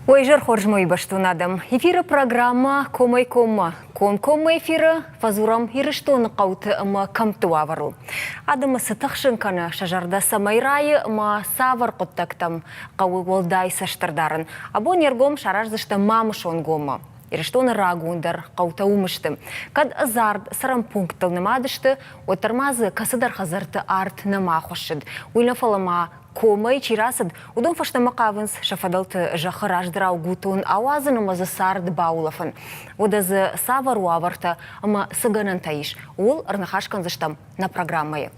Уӕ изӕр хорз мой бӕстон адӕм. Эфиры программӕ Комӕй-коммӕ. Комкоммӕ эфиры фӕдзурӕм Ирыстоны хъӕуты ӕмӕ кӕмтты уавӕрыл. Адӕмы цы тыхсын кӕны, сӕ зӕрдӕ цӕмӕй райы ӕмӕ цавӕр хъуыддӕгтӕм хъӕуы уӕлдай цӕстӕрдарын. Абон не ргом сараздзыстӕм Мамысонгоммӕ. Ирыстоны рагондӕр хъӕутӕ уым сты. Кӕд ӕдзард цӕрӕн пункттыл нымад сты, уӕддӕр ма дзы кӕцыдӕр хӕдзӕртты арт нӕма ахуыссыд. Уый нӕ фӕлӕ ма комӕй чи рацыд, уыдон фӕстӕмӕ хъавынц сӕ фыдӕлты зӕххы раздӕрау гутон ауадзын ӕмӕ дзы цард баулӕфын. Уӕдӕ дзы цавӕр уавӕртӕ ӕмӕ цы гӕнӕнтӕ ис, ууыл ӕрныхас кӕндзыстӕм нӕ программӕйы.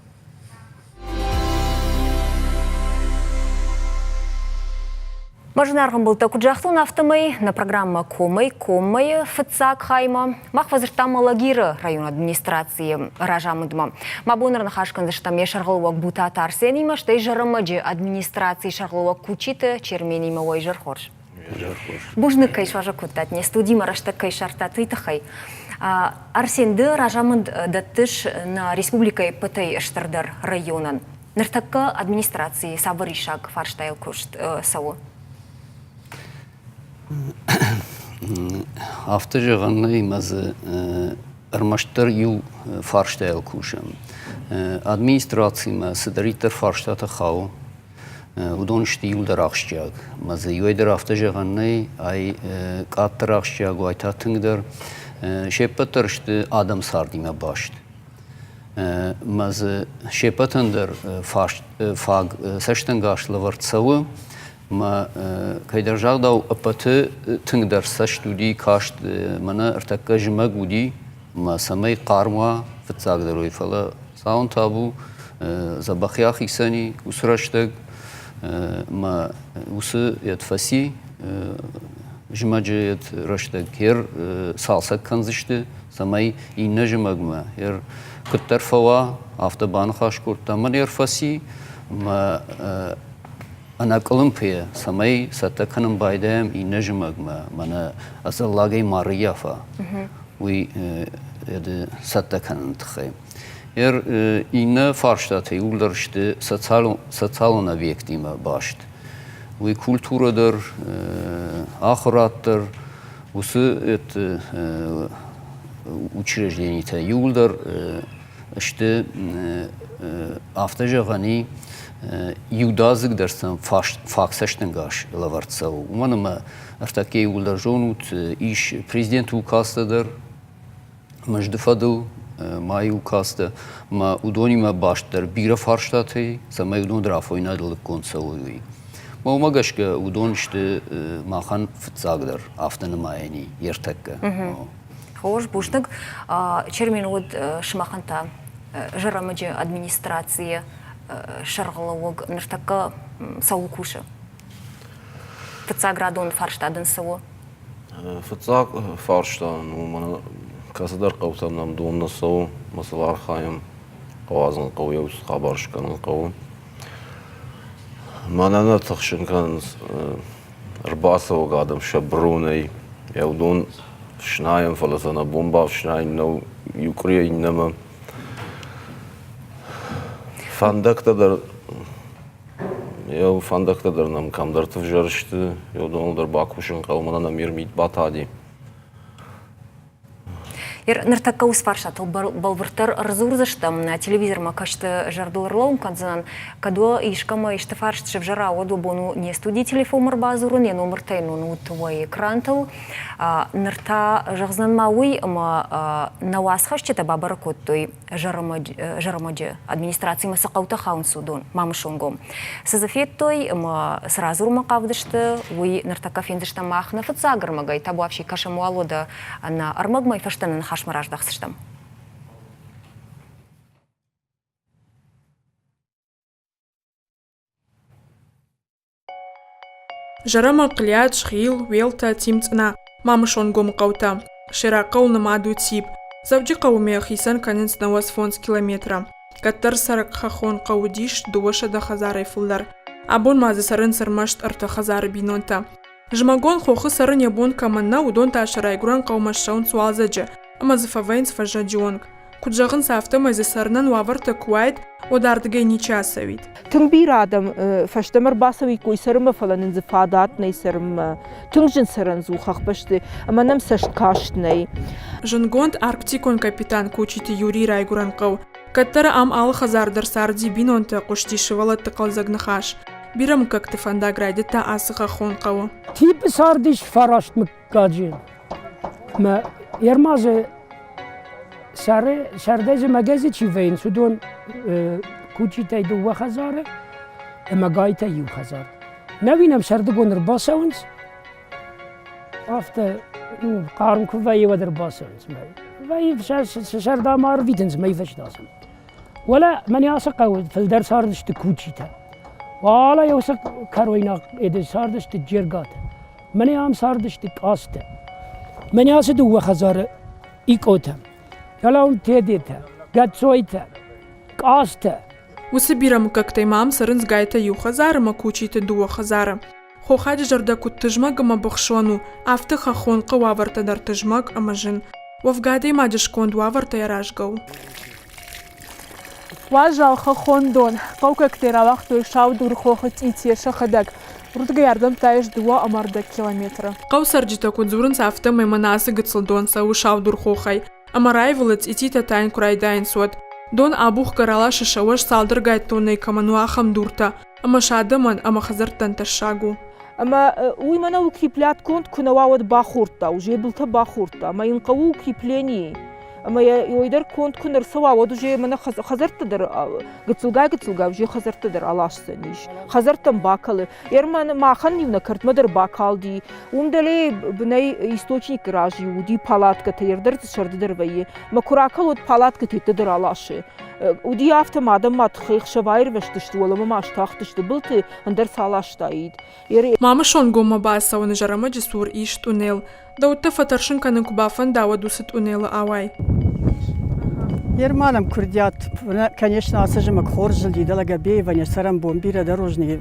Мӕ зынаргъ ӕмбӕлттӕ куыд загътон, афтӕмӕй нӕ программӕ Комӕй-коммӕйы фыццаг хаймӕ мах фӕдзырдтам Алагиры районы администрацийы разамындмӕ. Мӕ бон ӕрныхас кӕндзыстӕм йӕ сӕргълӕууӕг Бутаты Арсенимӕ, стӕй Зӕрӕмӕджы администрацийы сӕргълӕууӕг Кучиты Черменимӕ. Уӕ изӕр хорз. Бузныг, кӕй суазӕг кодтат, не студимӕ рӕстӕг кӕй сардтат, уый тыххӕй. Арсен, ды разамынд дӕттыс нӕ республикӕйы ӕппӕтӕй стырдӕр районӕн. Ныртӕккӕ администрацийы цавӕр риссаг фарстайыл куыст цӕуы? Афтӕ зӕгъӕн нӕй, ӕмӕ дзы ӕрмӕстдӕр иу фарстайыл кусӕм. Администрацимӕ цыдӕриддӕр фарстатӕ хауы, уыдон сты иуылдӕр ахсджиаг. Ӕмӕ дзы иуӕй дӕр афтӕ зӕгъӕн нӕй, ай къаддӕр ахсджиаг у, ай та тынгдӕр. Се ппӕт дӕр сты адӕм цардимӕ баст. Мӕ дзы се ппӕтӕн дӕр фаг цӕстӕнгас лӕвӕрд цӕуы. Мӕ кӕйдӕр загъдау, ӕппӕты тынгдӕр цӕст уыди каст, мӕнӕ ӕртӕккӕ зымӕг уыди, мӕ цӕмӕй хъарм уа, фыццагдӕр уый, фӕлӕ цауын табу, дзӕбӕх йӕхицӕн и уыцы рӕстӕг, мӕ уыцы йед фӕци, зымӕджы йед рӕстӕг хер цалцӕг кӕндзысты, цӕмӕй иннӕ зымӕгмӕ хер куыддӕр фӕуа, афтӕ баныхас кодта. Мӕн ӕр фӕци, мӕ ӕнӕкъуылымпыйӕ, цӕмӕй цӕттӕ кӕнын байдайӕм иннӕ зымӕгмӕ, мӕнӕ ӕдзӕллагӕй ма рыййафа, уый цӕттӕ кӕныны тыххӕй. Иннӕ фарстатӕ иууылдӕр сты социалон объектимӕ баст. Уый культурӕ дӕр, ахуырад дӕр, уыцы учрежденитӕ иууылдӕр сты, афтӕ зӕгъӕн и, иудадзыг дӕр сӕм фаг цӕстӕнгас лӕвӕрд цӕуы. Уымӕн ӕмӕ ӕртӕккӕ иууылдӕр зонут, ис президенты указтӕ дӕр мызды фӕдыл, майы указтӕ, ӕмӕ уыдонимӕ баст дӕр бирӕ фарстатӕ и, цӕмӕй уыдон дӕр афойнадыл лыггонд цӕуой, уый. Мӕ уымӕ гӕсгӕ уыдон сты махӕн фыццагдӕр, афтӕ нымайӕн и йе ртӕккӕ. Хорз, бузныг. Чермен уыд сымахӕн та Зӕрӕмӕджы администрацийы сӕргълӕууӕг ныртӕккӕ цӕуыл кусы? Фыццаградон фарста дын цы у? Фыццаг фарста у, мӕнӕ кӕцыдӕр хъӕутӕм нӕм дон нӕ цӕуы, мӕ сыл архайӕм, ауадзын хъӕуы, йӕ уыцы хабар скӕнын хъӕуы. Мӕнӕ нӕ тыхсын кӕнынц ӕрбацӕуӕг адӕм сӕ бронӕй, йӕ уыдон фснайӕм, фӕлӕ сӕ нӕ бон бафснайын нӕу иу къуырийӕ иннӕмӕ. Фӕндӕгтӕ дӕр Йӕ фӕндӕгтӕ дӕр нӕм кӕмдӕрты взӕр сты, йӕ уыдоныл дӕр бакусын хъӕуы, мӕнӕ нӕм ир мит батади. Ныртӕккӕ уыцы фарстатыл бӕлвырддӕр ӕрдзурдзыстӕм. Нӕ телевизормӕ кӕсты зӕрдыл ӕрлӕууын кӕндзынӕн. Кӕд уӕ искӕмӕ исты фарст сӕвзӕра, уӕд уӕ бон у не студийы телефонмӕ ӕрбадзурын, йӕ номыртӕ йын уынут уӕ экрантыл. Ныр та зӕгъдзынӕн ма уый, ӕмӕ нӕ уацхӕсджытӕ бабӕрӕг кодтой Зӕрӕмӕджы администрацимӕ цы хъӕутӕ хауынц, уыдон, Мамысонгом. Цы дзы федтой ӕмӕ цы радзурынмӕ хъавыдысты, уый ныртӕккӕ фендзыстӕм мах нӕ фыццаг ӕрмӕгӕй. Табуафси кӕсӕм уал уӕдӕ нӕ ӕрмӕгмӕ фӕстӕ нӕ ныхасмӕ раздӕхдзыстӕм. Зӕрӕмӕ, Хълиат, Схъил, Уелтӕ, Тимцъына, Мамысонгомы хъӕутӕ. Сӕйраг хъӕу нымад у Тиб. Дзӕуджыхъӕуы мӕ хицӕн кӕнынц 95 километры. Кӕддӕр цӕрӕг хӕххон хъӕу уыдис 200 хӕдзарӕй фылдӕр. Абон ма дзы цӕрынц ӕрмӕст ӕртӕ хӕдзары бинонтӕ. Зымӕгон хохы цӕрын йӕ бон кӕмӕн нӕ, уыдон та сӕ райгуырӕн хъӕумӕ ссӕуынц уалдзӕджы ӕмӕ дзы фӕвӕййынц фӕззӕджы онг. Куыд зӕгъынц, афтӕмӕй дзы цӕрынӕн уавӕртӕ куы уаид, уӕд ардыгӕй ничи ацӕуид. Тынг бирӕ адӕм фӕстӕмӕ ӕрбацӕуиккой цӕрынмӕ, фӕлӕ нын дзы фадат нӕй цӕрынмӕ. Тынг зын цӕрӕн дзы у хӕхбӕсты ӕмӕ нӕм цӕсткаст нӕй. Зындгонд арктикон капитан Кочиты Юрийы райгуырӕн хъӕу. Кӕддӕр ам алы хӕдзар дӕр царди бинонтӕ, хъуысти сывӕллӕтты хъӕлдзӕг ныхас. Бирӕ мыггӕгты фӕндаг райдыдта ацы хӕххон хъӕуы. Типы цардис фараст мыггаджы. Мӕ Ермазы сӕры сӕрдӕй зымӕгӕй чи вӕййынц, уыдон кучитӕй дыууӕ хӕдзары ӕмӕ гайтӕй иу хӕдзар. Нӕуи нӕм сӕрдыгон ӕрбацӕуынц, афтӕ ну, хъарм куы вӕййы, уӕд ӕрбацӕуынц. Вӕййы сӕрдамӕ арвитынц мӕй фӕстӕ. Уӕлӕ мӕнӕ ацы хъӕуы фылдӕр цардысты кучитӕ. Уӕлӕ уыцы кӕройнаг эды цардысты Джергатӕ. Мӕнӕ ам цардысты Къастӕ. Мӕнӕ ацы дыууӕ хӕдзары Икъотӕ, фӕлӕ уым Тедетӕ, Гӕцойтӕ, Къастӕ. Уыцы бирӕ мыггӕгтӕй ма ам цӕрынц Гайтӕ иу хӕдзары ӕмӕ Кучиты дыууӕ хӕдзары. Хохаджы зӕрдӕ куыд тызмӕг ӕмӕ быхсон у, афтӕ хӕххон хъӕуы уавӕртӕ дӕр тызмӕг ӕмӕ зын. Уӕвгӕ адӕймаджы сконд уавӕртӕй аразгӕ у. Уазал хӕххон дон. Хъӕуккӕгтӕй рауагътой Саудуры хохы цъитийӕ сӕхӕдӕг. Уырдыгӕй ардӕм та ис дыууӕ ӕмӕ ӕрдӕг километры. Хъӕу цӕрджытӕ куыд дзурынц, афтӕмӕй мӕнӕ ацы гыццыл дон цӕуы Саудур хохӕй. Ӕмӕ раивылы цъититӕ тайын куы райдайынц, уӕд. Дон абухгӕ раласы сӕ уӕз цалдӕргай тоннӕйы кӕмӕн у, ахӕм дуртӕ. Ӕмӕ сӕ адӕмӕн ӕмӕ хӕдзӕрттӕн тӕссаг у. Ӕмӕ уый мӕнӕ укреплятгонд куы нӕ уа, уӕд бахордта, уже былтӕ бахордта. Ӕмӕ йын хъӕуы укрепление. Ӕмӕ йӕ уый дӕр конд куы не рцӕуа, уӕд уже мӕнӕ хӕдзӕртты дӕр гыццылгай-гыццылгай уже хӕдзӕртты дӕр аласдзӕнис. Хӕдзӕрттӕм бакӕлы. Ерман махӕн-иу нӕ кӕртмӕ дӕр бакалди. Уым дӕле бынӕй источникы раз-иу уыди палаткӕтӕ, ӕрдӕр дзы сӕрды дӕр вӕййы. Мӕ куы ракӕлы, уӕд палаткӕтӕ дӕр аласы. Уыди афтӕ, ма адӕм ма тыххӕй хсӕв аирвӕзтысты, уӕлӕмӕ ма стахтысты былты, ӕндӕр цы аластаид. Мамысонгоммӕ бацӕуӕны Зӕрӕмӕджы цур ис тъунел. Дӕ удтӕ фӕтӕрсын кӕнын куы бафӕнда, уӕд уыцы тъунелы ауай. Ерманам курдиат, конечно, ацы зымӕг хорз зылди, дӕлӕ Габеева не цӕрӕнбон бирӕ дорожный,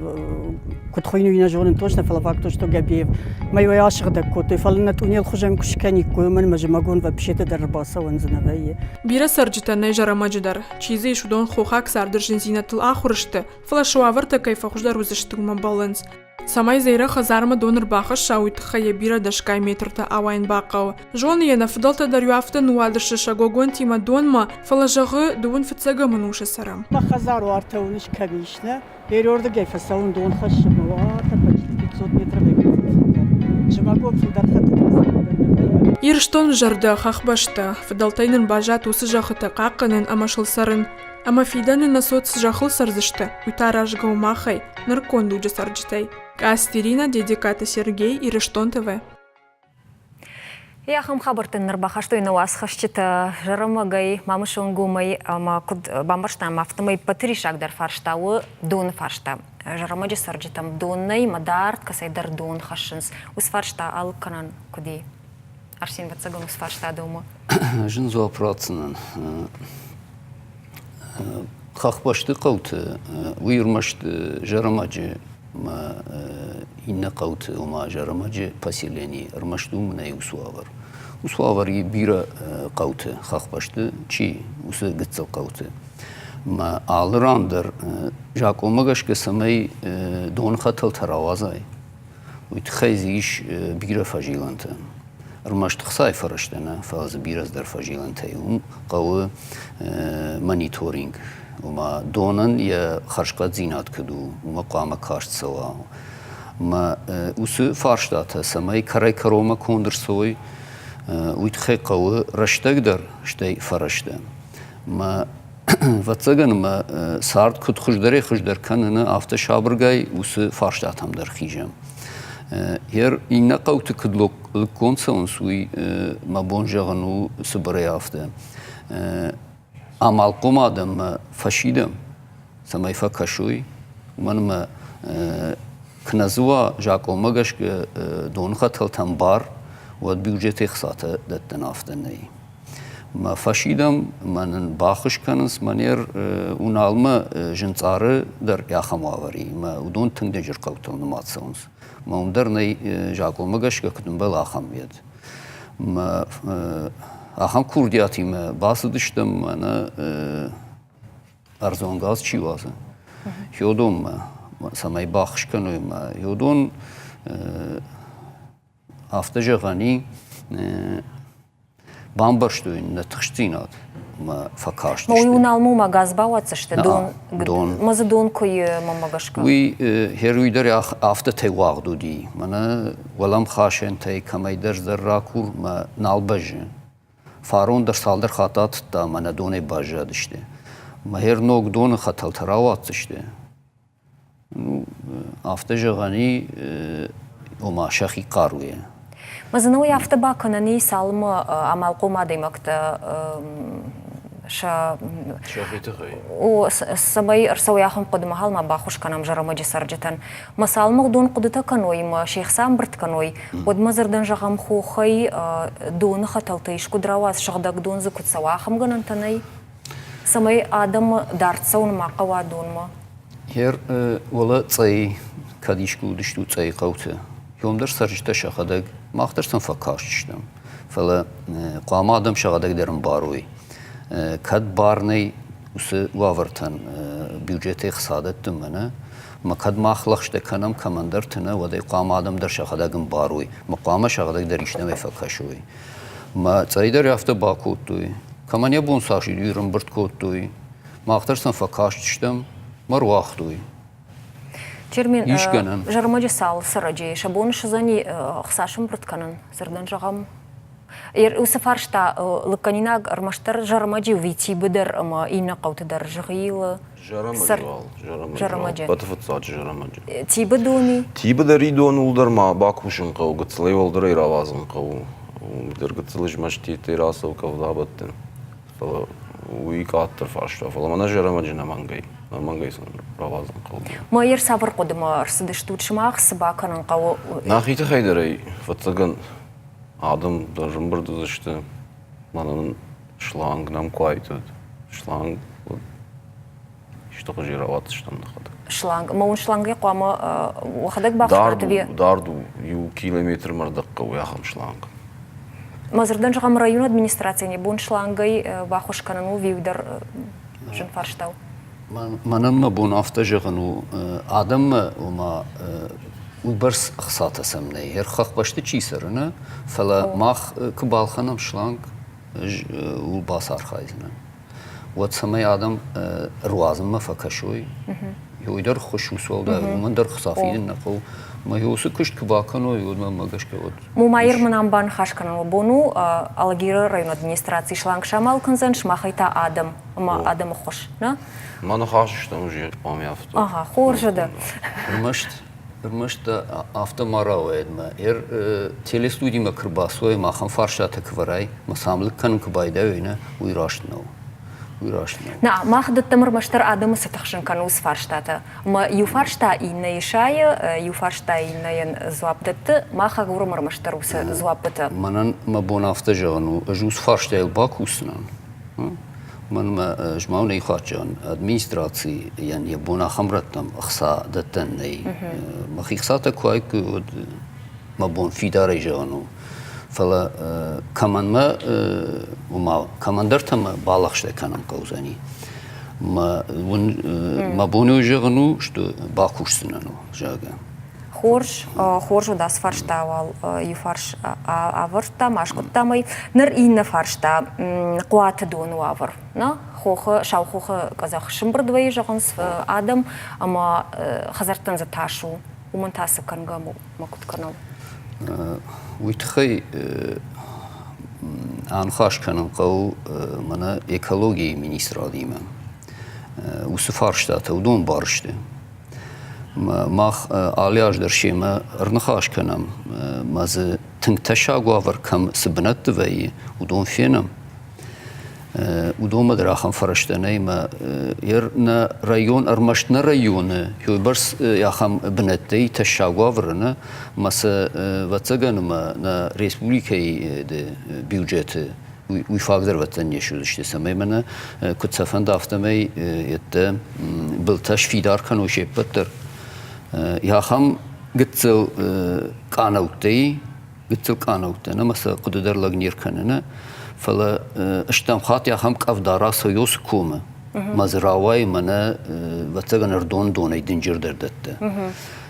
куыд хуыйны, уый нӕ зонын точно, фӕлӕ факт то, что Габеев. Мӕ йӕ асыгъдӕг кодтой, фӕлӕ нӕ тъунел хуызӕн куы скӕниккой, уымӕн ӕмӕ зымӕгон вообще-то дӕр ӕрбацӕуӕн дзы нӕ вӕййы. Бирӕ цӕрджытӕ нӕй Зӕрӕмӕджы дӕр. Чи дзы ис, уыдон хохаг царды зындзинӕдтыл ахуыр сты, фӕлӕ сӕ уавӕртӕ кӕй фӕхуыздӕр уыдзысты, уымӕ бӕллынц. Цӕмӕй Зӕйрӕ хӕдзармӕ дон ӕрбахӕсса, уый тыххӕй йӕ бирӕ дӕсгай метртӕ ауайын бахъӕуы. Зоны йӕ, нӕ фыдӕлтӕ дӕр-иу афтӕ ныууадысты сӕ гогонтимӕ донмӕ, фӕлӕ зӕгъы, дыууын фыццӕгӕм ӕнусы цӕрӕм. Мӕ хӕдзар уартӕ уыныс кӕм ис, нӕ? Перёрдыгӕй фӕцӕуын дон хӕссынмӕ, уартӕ почти 500 метров Зымӕгон фылдӕр хӕттыты Ирыстоны зӕрдӕ хӕхбӕстӕ, фыдӕлтӕй нын баззад уыцы зӕххытӕ хъахъхъӕнын ӕмӕ сыл цӕрын. Ӕмӕ фидӕны нӕ цот цы зӕххыл цӕрдзысты, уый та аразгӕ у махӕй, нырыккон дуджы цӕрджытӕй. Къасти Ирина, Дедегкаты Сергей, Ирыстон ТВ. Ахӕм хабӕрттӕ ныр бахастой нӕ уацхӕсджытӕ Зӕрӕмӕгӕй, Мамысонгомӕй ӕмӕ куыд бамбӕрстам, афтӕмӕй ӕппӕты риссагдӕр фарста у доны фарста. Зӕрӕмӕджы цӕрджытӕм дон нӕй ӕмӕ дард кӕцӕйдӕр дон хӕссынц. Уыцы фарста алыг кӕнӕн куыд и? Арсен, ӕвӕццӕгӕн, уыцы фарста домы. Зын дзуапп ратдзынӕн. Хӕхбӕсты хъӕуты уый ӕрмӕст Зӕрӕмӕджы мӕ иннӕ хъӕуты, ома Зӕрӕмӕджы поселенийы ӕрмӕст уым нӕй уыцы уавӕр. Уыцы уавӕр и бирӕ хъӕуты, хӕхбӕсты чи, уыцы гыццыл хъӕуты. Мӕ алы ран дӕр закъонмӕ гӕсгӕ цӕмӕй доны хӕтӕлтӕ рауадзай, Уый тыххӕй дзы ис бирӕ фӕзилӕнтӕ. Ӕрмӕст ӕхцайы фӕрӕзтӕ нӕ, фӕлӕ дзы бирӕ цыдӕр фӕзилӕнтӕ и. Уым хъӕуы мониторинг, ома донӕн йӕ хӕрзхъӕддзинад куыд у, уымӕ хъуамӕ каст цӕуа. Ӕмӕ уыцы фарстатӕ, цӕмӕй кӕрӕй-кӕронмӕ конд ӕрцӕуой, уый тыххӕй хъӕуы рӕстӕг дӕр, стӕй фӕрӕзтӕ. Ӕмӕ Ӕвӕццӕгӕн мӕ цард куыд хуыздӕрӕй-хуыздӕр кӕны, афтӕ сабыргай уыцы фарстатӕм дӕр хизӕм. Ер иннӕ хъӕуты куыд лыггонд цӕуынц, уый мӕ бон зӕгъын у цыбырӕй афтӕ. Амалхъом адӕммӕ фӕсидӕм, цӕмӕй фӕкӕсой, уымӕн ӕмӕ куы нӕ дзы уа закъонмӕ гӕсгӕ доны хӕтӕлтӕм бар, уӕд бюджетӕй хцатӕ дӕттӕн афтӕ нӕй. Мӕ фӕсидӕм, мӕ нын баххуыс кӕнынц, мӕнер Уналмӕ зынцъары дӕр ахӕм уавӕр и, мӕ уыдон тынг дынджыр хъӕутыл нымад цӕуынц. Мӕ уым дӕр нӕй закъонмӕ гӕсгӕ куыд ӕмбӕлы, ахӕм йед. Мӕ Ахӕм курдиатимӕ бацыдыстӕм мӕнӕ ӕрдзон газ чи уадзы, хиодонмӕ, цӕмӕй баххуыс кӕной мӕ хиодон афтӕ зӕгъӕн и, бамбӕрстой нӕ тыхстдзинад мӕ фӕкастысты. Уый уыналмӕ газ бауадздзысты дон, дон. Мӕ дзы дон куы мӕнмӕ гӕсгӕ. Уый херуй дӕр афтӕтӕй уагъд уыди. Мӕнӕ уӕлӕмхасӕнтӕй кӕмӕйдӕр дӕр ракур мӕ нал бӕззы. Фарон дӕр цалдӕр хатт атыдта ӕмӕ нӕ донӕй баззадысты. Мӕ хер ног доны хӕтӕлтӕ рауадздзысты. Ну, афтӕ зӕгъӕн и, ома сӕхи хъаруйӕ. Мӕ зын уый афтӕ бакӕнӕн и, цалынмӕ амалхъом адӕймӕгтӕ сӕ Сӕхи тыххӕй. О, цӕмӕй ӕрцӕуой ахӕм хъуыдымӕ, ма баххуыс кӕнӕм зӕрӕмӕджы цӕрджытӕн. Мӕ цалынмӕ уыдон хъуыдытӕ кӕной ӕмӕ се хца ӕмбырд кӕной, уӕд мӕ зӕрдӕн зӕгъӕм хохӕй доны хӕтӕлтӕ искуыд рауадз, сыгъдӕг дон дзы куыд цӕуа, ахӕм гӕнӕнтӕ нӕй? Цӕмӕй адӕмы дард цӕуын ма хъӕуа донмӕ. Гьер уӕлӕ Цъӕй, кӕд искуы уыдыстут Цъӕйы хъӕуты, уым дӕр цӕрджытӕ сӕхӕдӕг, мах дӕр сӕм фӕкастыстӕм. Фӕлӕ хъуамӕ адӕм сӕхӕдӕг дӕр ӕмбарой, кӕд бар нӕй уыцы уавӕртӕн бюджетӕй хца дӕттынмӕ, нӕ, ӕмӕ кӕд мах лӕгъстӕ кӕнӕм кӕмӕндӕрты, нӕ, уӕд ӕй хъуамӕ адӕм дӕр сӕхӕдӕг ӕмбарой, ӕмӕ хъуамӕ сӕхӕдӕг дӕр истӕмӕй фӕкӕсой. Мӕ Цъӕй дӕр афтӕ бакодтой. Кӕмӕн йӕ бон цас уыди, ӕрӕмбырд кодтой. Мах дӕр сӕм фӕкастыстӕм, мӕ руагътой. Чермен, Ис гӕнӕн. Зӕрмӕджы цал цӕрӕджы сӕ бон суыдзӕни хца сӕмбырд кӕнын, дзырдӕн зӕгъӕм. Уыцы фарста лыггӕнинаг ӕрмӕстдӕр Зӕрмӕджы Витибы дӕр ӕмӕ иннӕ хъӕуты дӕр Згъилы. Зӕрӕмӕджы уал. Зӕрӕмӕджы. Ӕппӕты фыццаджы Зӕрӕмӕджы. Тибы дони? Тибы дӕр идон дӕр ма бакусын хъӕуы, гыццылӕй уӕлдӕрӕй рауадзын хъӕуы. Уым дӕр гыццыл змӕстытӕй рацӕуы къӕвдабӕтты. Фӕлӕ уый къаддӕр фарста, фӕлӕ мӕнӕ Зӕрӕмӕджы нӕмӕнгӕй, нӕмӕнгӕй сын рауадзын хъӕуы. Майер цавӕр хъуыдымӕ ӕрцыдыстут сымах, цы бакӕнын хъӕуы? Нӕхи тыххӕй дӕр ӕй, ӕвӕццӕгӕн, адӕм дӕр ӕмбырд уыдзысты. Мӕнӕн шланг нӕм куы айтыд, шланг уӕд исты хуызы рауадздзыстӕм нӕхӕдӕг. Шланг. Ӕмӕ уын шлангӕй хъуамӕ уӕхӕдӕг бахсат ӕви? Дард у, иу километрмӕ ӕрдӕг хъӕуы ахӕм шланг. Мӕ дзырдӕн зӕгъӕм, районы администрацийӕн йӕ бон шлангӕй баххуыс кӕнын у ӕви дӕр зын фарста у? Мӕнӕн мӕ бон афтӕ зӕгъын у, адӕммӕ, ома, уыйбӕрц ӕхцатӕ сӕм нӕй. Ӕрхӕхбӕсты чи цӕры, нӕ, фӕлӕ мах куы балхӕнӕм шланг, ӕз ууыл бацархайдзынӕн. Уӕд цӕмӕй адӕм ӕруадзынмӕ фӕкӕсой, уый дӕр ххуыс у уӕлдай, уымӕн дӕр хца фидын нӕ хъӕуы. Мӕ уыцы куыст куы бакӕной, уӕд мӕм гӕсгӕ уӕд Мумайыр мын ам баныхас кӕнын бон у Алагиры районы администраци шланг самал кӕндзӕн, сымахӕй та адӕм ӕмӕ адӕмы ххуыс, нӕ? Мӕ ныхас стӕм уже хъуамӕ афтӕ. Ага, хорз дӕ. Ӕрмӕст ӕрмӕст афтӕ ма рауайӕд мӕ ӕр телестудимӕ куы рбацӕуай, махӕн фарстатӕ куы вӕрай, мӕ сӕм лыг кӕнын куы байдайой, нӕ, уый раст нӕу. Уый раст нӕу. Нӕ, мах дӕттӕм ӕрмӕстдӕр адӕмы цы тыхсын кӕны, уыцы фарстатӕ. Ӕмӕ иу фарста иннӕйы сайы, иу фарста иннӕйӕн дзуапп дӕтты, мах агурӕм ӕрмӕстдӕр уыцы дзуаппытӕ. Мӕнӕн мӕ бон афтӕ зӕгъын у, ӕз уыцы фарстайыл бакусдзынӕн. Мӕнмӕ ӕз ма нӕй хатджан администрацийӕн йӕ бон ахӕм рӕттӕм ӕхца дӕттӕн нӕй. Мӕхи хцатӕ куы айккой, уӕд мӕ бон фидарӕй зӕгъын у. Фӕлӕ кӕмӕн мӕ, ома кӕмӕндӕртӕ мӕ балӕгъстӕ кӕнын хъӕудзӕни. Мӕ, мӕ бон уый зӕгъын у, что бакусдзынӕн, зӕгъгӕ. Хорз, хорз уыд ацы фарста уал иу фарс авӕрдтам, аскъуыдтам ӕй. Ныр иннӕ фарста Хъуаты доны уавӕр. Нӕ хохы, Сау хохы къӕдзӕх сымбырд вӕййы, зӕгъынц адӕм, ӕмӕ хӕдзӕрттӕн дзы тас у. Уымӕн та цы кӕнгӕ ма куыд кӕнӕм? Уый тыххӕй аныхас кӕнын хъӕуы мӕнӕ экологийы министрадимӕ. Уыцы фарстатӕ уыдон бар сты. Мах алы аз дӕр семӕ ӕрныхас кӕнӕм, мӕ дзы тынг тӕссаг уавӕр кӕм цы бынӕтты вӕййы, уыдон фенӕм. Уыдонмӕ дӕр ахӕм фӕрӕзтӕ нӕй мӕ нӕ район ӕрмӕст нӕ районы уыйбӕрц ахӕм бынӕттӕй тӕссаг уавӕры нӕ мӕ сӕ ӕвӕццӕгӕн ӕмӕ нӕ республикӕйы бюджеты уый фаг дӕр ӕвӕццӕгӕн не суыдзысты, цӕмӕй мӕнӕ куыд сӕ фӕнды, афтӕмӕй йедтӕ былтӕ сфидар кӕной се ппӕт дӕр. Ахӕм гыццыл къанӕуттӕй, гыццыл къанӕуттӕ, ӕмӕ сӕ хъуыды дӕр лӕг не ркӕны, нӕ? Фӕлӕ стӕм хатт ахӕм къӕвда рацӕуы уыцы комы, мӕ дзы рауайы мӕнӕ, ӕвӕццӕгӕн, ӕрдондонӕй дынджырдӕр дӕттӕ.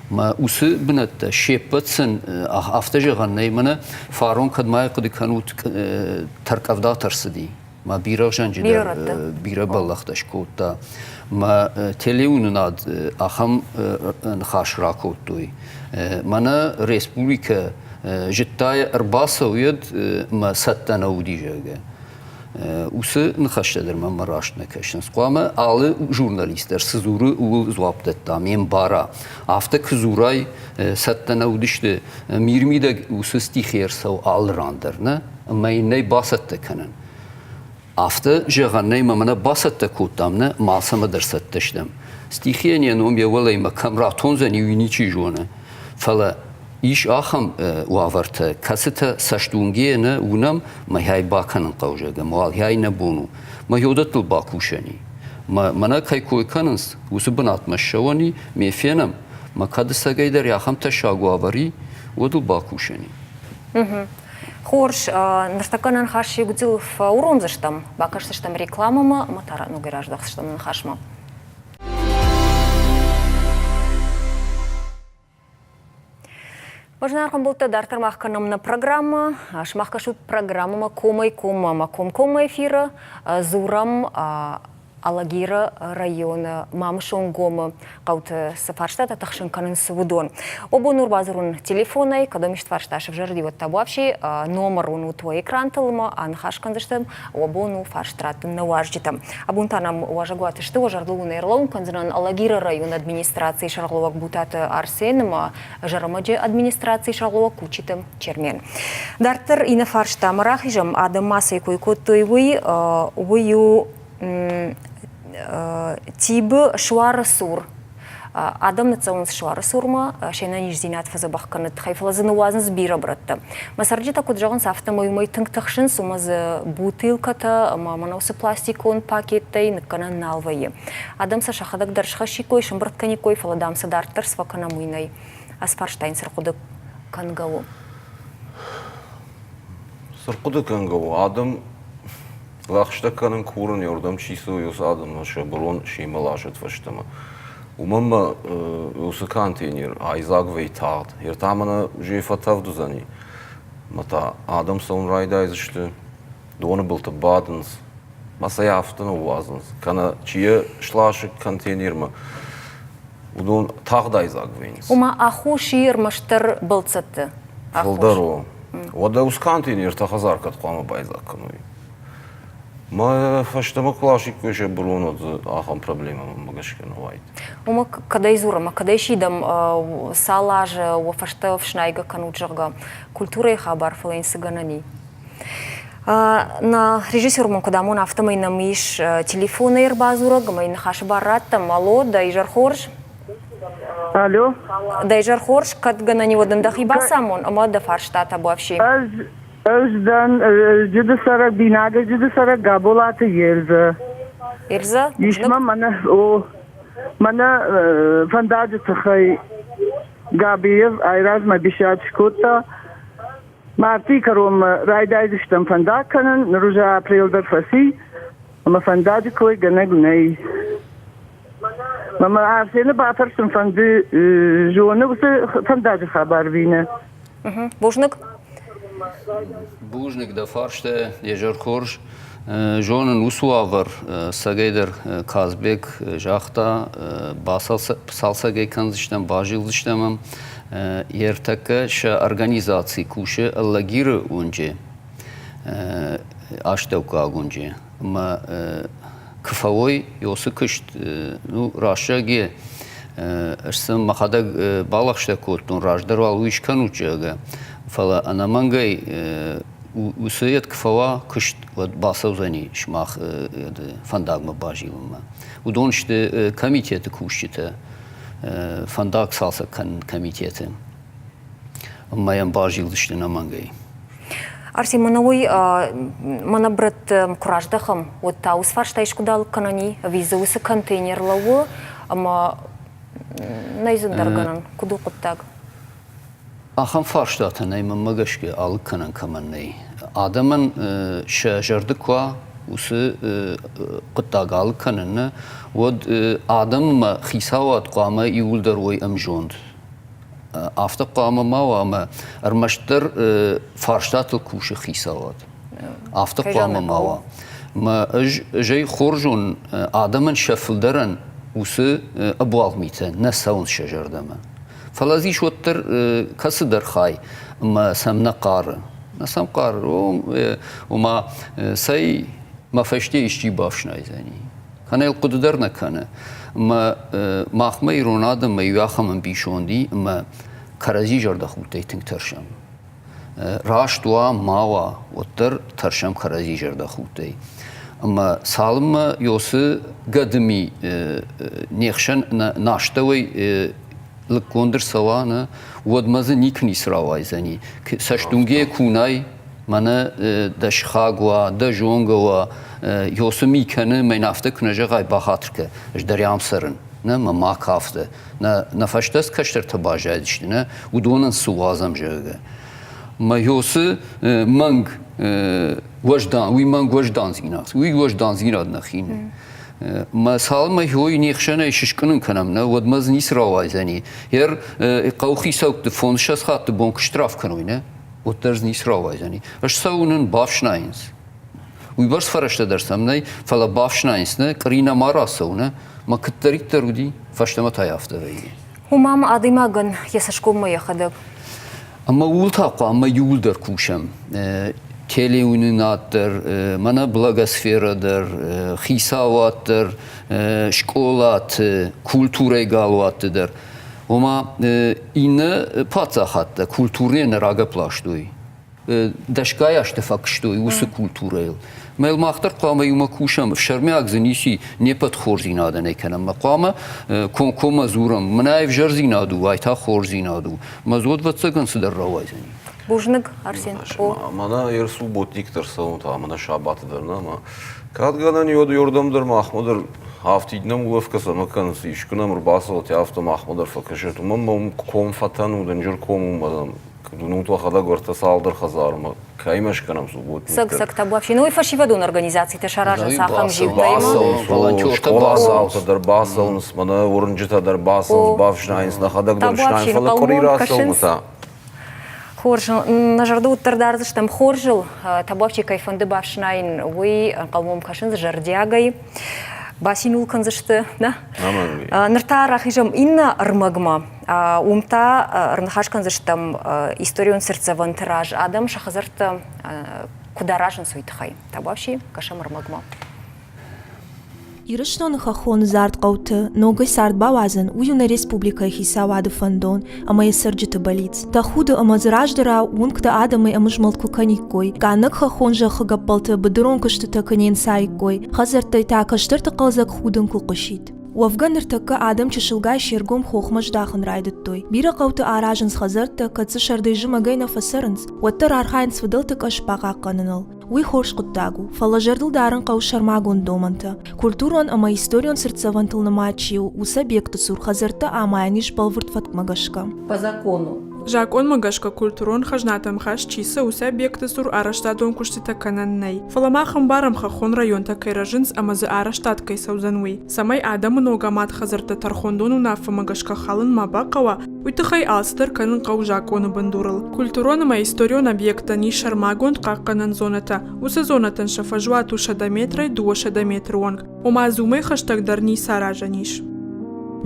Мӕ уыцы бынӕттӕ се ппӕт сын афтӕ зӕгъӕн нӕй, мӕнӕ фарон кӕд ма хъуыды кӕнут, тӕркъӕвдатӕ рцыди. Мӕ бирӕгъзӕнджы дӕр бирӕ бӕллӕхтӕ скодта. Мӕ телеуынынад ахӕм ныхас ракодтой. Мӕнӕ республикӕ зыдта ӕрбацӕуӕд мӕ цӕттӕ нӕ уыди, зӕгъгӕ. Уыцы ныхӕстӕ дӕр мӕм раст нӕ кӕсынц. Хъуамӕ алы журналист дӕр цы дзуры, ууыл дзуапп дӕтта, ме мбара. Афтӕ куы дзурай, цӕттӕ нӕ уыдысты, мирмидӕг уыцы стихи ӕрцӕуы алы ран дӕр, нӕ? Ӕмӕ йын нӕй бацӕттӕ кӕнӕн. Афтӕ зӕгъӕн нӕй, мӕ мӕнӕ бацӕттӕ кодтам, нӕ, ма алцӕмӕ дӕр цӕттӕ стӕм. Стихийӕн йӕ ном йӕ уӕлӕймӕ кӕм ратондзӕни, уый ничи зоны. Фӕлӕ ис ахӕм уавӕртӕ, кӕцытӕ цӕстуынгӕйӕ нӕ уынӕм, мӕхӕй бакӕнын хъӕуы, зӕгъӕм, уалхӕй нӕ бон у. Мӕ йодӕттыл бакусӕн и. Мӕ, мӕнӕ кӕй кой кӕнынц, уыцы бынатмӕ ссӕуӕн и, ме фенӕм, мӕ кӕд ӕцӕгӕйдӕр ахӕм тӕссаг уавӕр и, уӕд ыл бакусӕн и. Хорз, ныртӕккӕ нӕ ныхас Егудзил фӕуромдзыстӕм, бакӕсдзыстӕм рекламӕмӕ ӕмӕ та ногӕй раздӕхдзыстӕм ныхасмӕ. Зынаргъ ӕмбӕлттӕ, дарддӕр мах кӕнӕм нӕ программӕ. Сымах кӕсут программӕмӕ комӕй-коммӕ ӕмӕ комкоммӕ эфиры. Дзурӕм Алагиры районы Мамысонгомы хъӕуты цы фарстатӕ тыхсын кӕнынц, уыдон. Обон нур бадзурун телефонӕй, кӕдӕм ист фарста сӕвзӕрди, уӕдта вообще номер уынут уӕ экрантыл ӕмӕ аныхас кӕндзыстӕм. Уӕ бон у фарст раттын нӕ уазджытӕм. Абон та нӕм уазӕгуаты сты, уӕ зӕрдыл уын ӕрлӕууын кӕндзынӕн Алагиры районы администрацийы сӕргълӕууӕг Бутаты Арсен ӕмӕ Зӕрӕмӕджы администрацийы сӕргълӕууӕг Кучиты Чермен. Дарддӕр иннӕ фарстамӕ рахизӕм, адӕм ма цӕй кой кодтой, уый, уый у Тибы суары цур. Адӕм ныццӕуынц суары цурмӕ, се нӕниздзинад фӕдзӕбӕх кӕныны тыххӕй, фӕлӕ дзы ныууадзынц бирӕ брӕттӕ. Мӕ цӕрджытӕ куыд зӕгъынц, афтӕмӕй уымӕй тынг тыхсынц, уымӕ дзы бутылкӕтӕ ӕмӕ мӕнӕ уыцы пластикон пакеттӕй ныккӕнӕн нал вӕййы. Адӕм сӕ сӕхӕдӕг дӕр схӕссиккой, сӕмбырд кӕниккой, фӕлӕ, дам, сӕ дарддӕр цы фӕкӕнӕм, уый нӕй. Ацы фарста йын цы рхъуыды кӕнгӕ у? Цы рхъуыды кӕнгӕ у? Адӕм лӕгъстӕ кӕнын, курын, уырдӕм чи цӕуы, уыцы адӕммӕ сӕ бырон семӕ ласӕд фӕстӕмӕ. Уымӕн мӕ уыцы контейнер айдзаг вӕййы тагъд. Йе та мӕнӕ уже фӕтӕвд уыдзӕни. Мӕ та адӕм цӕуын райдайдзысты, доны былты бадынц, мӕ сӕ афтӕ ныууадзынц. Кӕнӕ чи йӕ сласы контейнермӕ, уыдон тагъд айдзаг вӕййынц. Ома аххос и ӕрмӕстдӕр бӕлццӕтты Фылдӕр у. Уӕдӕ уыцы контейнертӕ хӕдзар кӕд хъуамӕ байдзаг кӕной? Мӕ фӕстӕмӕ куы ласиккой сӕ бырон, уӕд дзы ахӕм проблемӕ мӕнмӕ гӕсгӕ нӕ уаид. Уымӕ кӕдӕй дзурӕм, кӕдӕй сидӕм, цал азы уӕ фӕстӕ ӕфснайгӕ кӕнут, зӕгъгӕ, культурӕйы хабар, фӕлӕ йын цы гӕнӕн и? Нӕ режиссер мын куыд амона, афтӕмӕй нӕм ис телефонӕй ӕрбадзурӕг ӕмӕ йын ныхасы бар раттӕм. Алло, дӕ изӕр хорз. Алло. Дӕ изӕр хорз, кӕд гӕнӕн и, уӕд ын дӕхи бацамон ӕмӕ дӕ фарстатӕ бафси. Ӕз ӕз дӕн Зджыды цӕрӕг, бинаг Зджыды цӕрӕг Габолаты Елза. Эльза? Ис мӕ мӕнӕ, о, мӕнӕ фӕндаджы тыххӕй Габиев айразмӕ бесяд скодта. Мартъийы кӕронмӕ райдайдзыстӕм фӕндаг кӕнын, ныр уже апрел дӕр фӕци, ӕмӕ фӕндаджы кой гӕнӕг нӕй. Мӕ Арсены бафӕрсын фӕнды, зоны уыцы фӕндаджы хабар ӕви нӕ? Бузныг. Бузныг дӕ фарстӕ, изӕр хорз. Зонын уыцы уавӕр, цӕгӕйдӕр Казбек загъта, бацалцӕг ӕй кӕндзыстӕм, базилдзыстӕм ӕм. Ӕртӕккӕ сӕ организаци кусы Алагиры уынджы, астӕуккаг уынджы. Ӕмӕ куы фӕуой уыцы куыст, ну, рӕстӕг ӕз сын мӕхӕдӕг балӕгъстӕ кодтон, раздӕр уал уый скӕнут, зӕгъгӕ. Фӕлӕ ӕнӕмӕнгӕй уыцы йед куы фӕуа куыст, уӕд бацӕудзӕни сымах фӕндагмӕ базилынмӕ. Уыдон сты комитеты кусджытӕ, фӕндаг цалцӕг кӕнын комитеты. Ӕмӕ йӕм базилдзысты ӕнӕмӕнгӕй. Арсен, мӕнӕ уый мӕнӕ брӕтты куы раздӕхӕм, уӕд та уыцы фарста искуы далыг кӕнӕн и? Ӕви дзы уыцы контейнер лӕууы ӕмӕ нӕй дзы ӕндӕр гӕнӕн? Куыд у хъуыддаг? Ахӕм фарстатӕ нӕй, мӕнмӕ гӕсгӕ, алыг кӕнӕн кӕмӕн нӕй. Адӕмӕн сӕ зӕрды куы уа уыцы хъуыддаг алыг кӕнын, нӕ, уӕд адӕммӕ хицауад хъуамӕ иууылдӕр уой ӕмзонд. Афтӕ хъуамӕ ма уа ӕмӕ ӕрмӕстдӕр фарстатыл кусы хицауад. Афтӕ хъуамӕ ма уа. Мӕ ӕз, ӕз ӕй хорз зонын, адӕмӕн сӕ фылдӕрӕн уыцы ӕбуалгъ митӕ нӕ цӕуынц сӕ зӕрдӕмӕ. Фӕлӕ дзы ис уӕддӕр кӕцыдӕр хай, ӕмӕ сӕм нӕ хъары. Нӕ сӕм хъары, ома, цӕй мӕ фӕсте исчи бафснайдзӕни. Кӕнӕ йыл хъуыды дӕр нӕ кӕны. Ӕмӕ махмӕ ирон адӕммӕ иу ахӕм ӕмбисонд и, ӕмӕ кӕрӕдзи зӕрдӕхудтӕй тынг тӕрсӕм. Раст уа, ма уа, уӕддӕр тӕрсӕм кӕрӕдзи зӕрдӕхудтӕй. Ӕмӕ цалынмӕ Йосы гӕдыми не хсӕн нӕ астӕуӕй лыггонд ӕрцӕуа, нӕ, уӕдмӕ дзы никуы ницы рауайдзӕни. Цӕстуынгӕ ку нӕй, мӕнӕ дӕ сыхаг уа, дӕ зонгӕ уа, Йосы ми кӕны, мӕн афтӕ куы нӕ зӕгъай, бахатыр кӕ, ӕз дӕр ам цӕрын. Нӕ мӕ ма кафтӕ. Нӕ, нӕ фӕстӕ цы кӕстӕртӕ баззадысты, нӕ, уыдонӕн цы уадзӕм, зӕгъгӕ. Мӕ Йосы мӕнг уӕздан, уый мӕнг уӕздандзинад, уый уӕздандзинад нӕхи у. Мӕ цалынмӕ хойы не хсӕнӕй сыскъуынын кӕнӕм, нӕ, уӕдмӕ дзы ницы рауайдзӕни. Ер хъӕухицӕутты фондзыссӕдз хатты бон куы штраф кӕной, нӕ, уӕддӕр дзы ницы рауайдзӕни. Ссӕуын ын бафснайынц. Уыйбӕрц фӕрӕзтӕ дӕр сӕм нӕй, фӕлӕ бафснайынц, нӕ, къри нӕма рацӕуы, нӕ, мӕ куыддӕриддӕр уыди, фӕстӕмӕ та афтӕ вӕййы. Уымӕ ма адӕймагӕн йӕ цӕсгоммӕ йӕхӕдӕг. Ӕмӕ ууыл та хъуамӕ иууылдӕр кусӕм. Телеуынынад дӕр, мӕнӕ благосферӕ дӕр, хицауад дӕр, скъолаты, культурӕйы галуатты дӕр. Ома иннӕ паддзахадтӕ культурӕ нӕ рагӕпп ластой. дӕсгай азты фӕкуыстой уыцы культурӕйыл. Мӕ мах дӕр хъуамӕ иумӕ кусӕм, ӕфсӕрмиаг дзы ницы не ппӕт хорздзинадӕн ӕй кӕнӕм. Мӕ хъуамӕ комкоммӕ дзурӕм, мӕнӕ ӕвзӕрдзинад у, ай та хорздзинад у. Мӕ дзод ӕвӕццӕгӕн цыдӕр рауайдзӕни. Бузныг, Арсен. Мӕнӕ ер субботник дӕр цӕуын та, мӕнӕ сабаты дӕр нӕ, ӕмӕ кӕд гӕнӕн и, уӕд уырдӕм дӕр махмӕ дӕр афтид нӕм улӕфгӕ цӕмӕ кӕнынц, искуы нӕм ӕрбацӕут, афтӕ махмӕ дӕр фӕкӕсӕт. Уымӕн мӕ ком фӕтӕн у, дынджыр ком у, мӕ Дунут уӕхӕдӕг уӕртӕ цалдӕр хӕдзармӕ кӕимӕ скӕнӕм субботник. Сӕг сӕг табуафси. Ну и фӕсивӕдон организацитӕ саразынц ахӕм зиутӕ. Бацӕуынц, скъоладзаутӕ дӕр бацӕуынц, мӕнӕ уырнджытӕ дӕр бацӕуынц, бафснайынц, нӕхӕдӕг дӕр фснайын, фӕлӕ къуыри рацӕуы та. Хорз, нӕ зӕрдӕ уӕддӕр дардзыстӕм хорзыл. Табуафси кӕй фӕнды бафснайын, уый ӕнхъӕлмӕ кӕсынц зӕрдиагӕй. Бацин уыл кӕндзысты, нӕ? Ныр та рахизӕм иннӕ ӕрмӕгмӕ. Уым та ӕрныхас кӕндзыстӕм историон цыртдзӕвӕнты раз адӕм сӕ хӕдзӕрттӕ куыд аразынц, уый тыххӕй. Табуафси, кӕсӕм ӕрмӕгмӕ. Ирыстоны хӕххон зард хъӕуты ногӕй цард бауадзын, уый у нӕ республикӕйы хицауады фӕндон ӕмӕ йӕ цӕрджыты бӕллиц. Тӕхуды ӕмӕ дзы раздӕрау уынгты адӕмӕй ӕмызмӕлд куы кӕниккой, къаннӕг хӕххон зӕххы гӕппӕлты быдырон куыстытӕ куы не нцаиккой, хӕдзӕрттӕй та кӕстӕрты хъӕлдзӕг худын куы хъуысид. Уӕвгӕ ныртӕккӕ адӕм чысылгай се ргом хохмӕ здахын райдыдтой. Бирӕ хъӕуты аразынц хӕдзӕрттӕ, кӕд дзы сӕрдӕй-зымӕгӕй нӕ фӕцӕрынц, уӕддӕр архайынц фыдӕлты къӕс бахъахъхъӕныныл. Уый хорз хъуыддаг у, фӕлӕ зӕрдыл дарын хъӕуы сӕрмагонд домӕнтӕ. Культурон ӕмӕ историон цыртдзӕвӕнтыл нымад чи у, уыцы объектты цур хӕдзӕрттӕ амайӕн ис бӕлвырд фӕткмӕ гӕсгӕ. По закону. Закъонмӕ гӕсгӕ культурон хӕзнатӕм хӕст чи цӕуы, уыцы объекты цур арӕзтадон куыстытӕ кӕнӕн нӕй. Фӕлӕ мах ӕмбарӕм, хӕххон районтӕ кӕй рӕзынц ӕмӕ дзы арӕзтад кӕй цӕудзӕн, уый. Цӕмӕй адӕмы ног амад хӕдзӕрттӕ тӕрхондон уынаффӕмӕ гӕсгӕ халын ма бахъӕуа, уый тыххӕй алцыдӕр кӕнын хъӕуы закъоны бындурыл. Культурон ӕмӕ историон объекттӕн ис сӕрмагонд хъахъхъӕнӕн зонӕтӕ. Уыцы зонӕтӕн сӕ фӕзуат у 100 метрӕй 200 метры онг, ома дзы уымӕй хӕстӕгдӕр ницы аразӕн ис.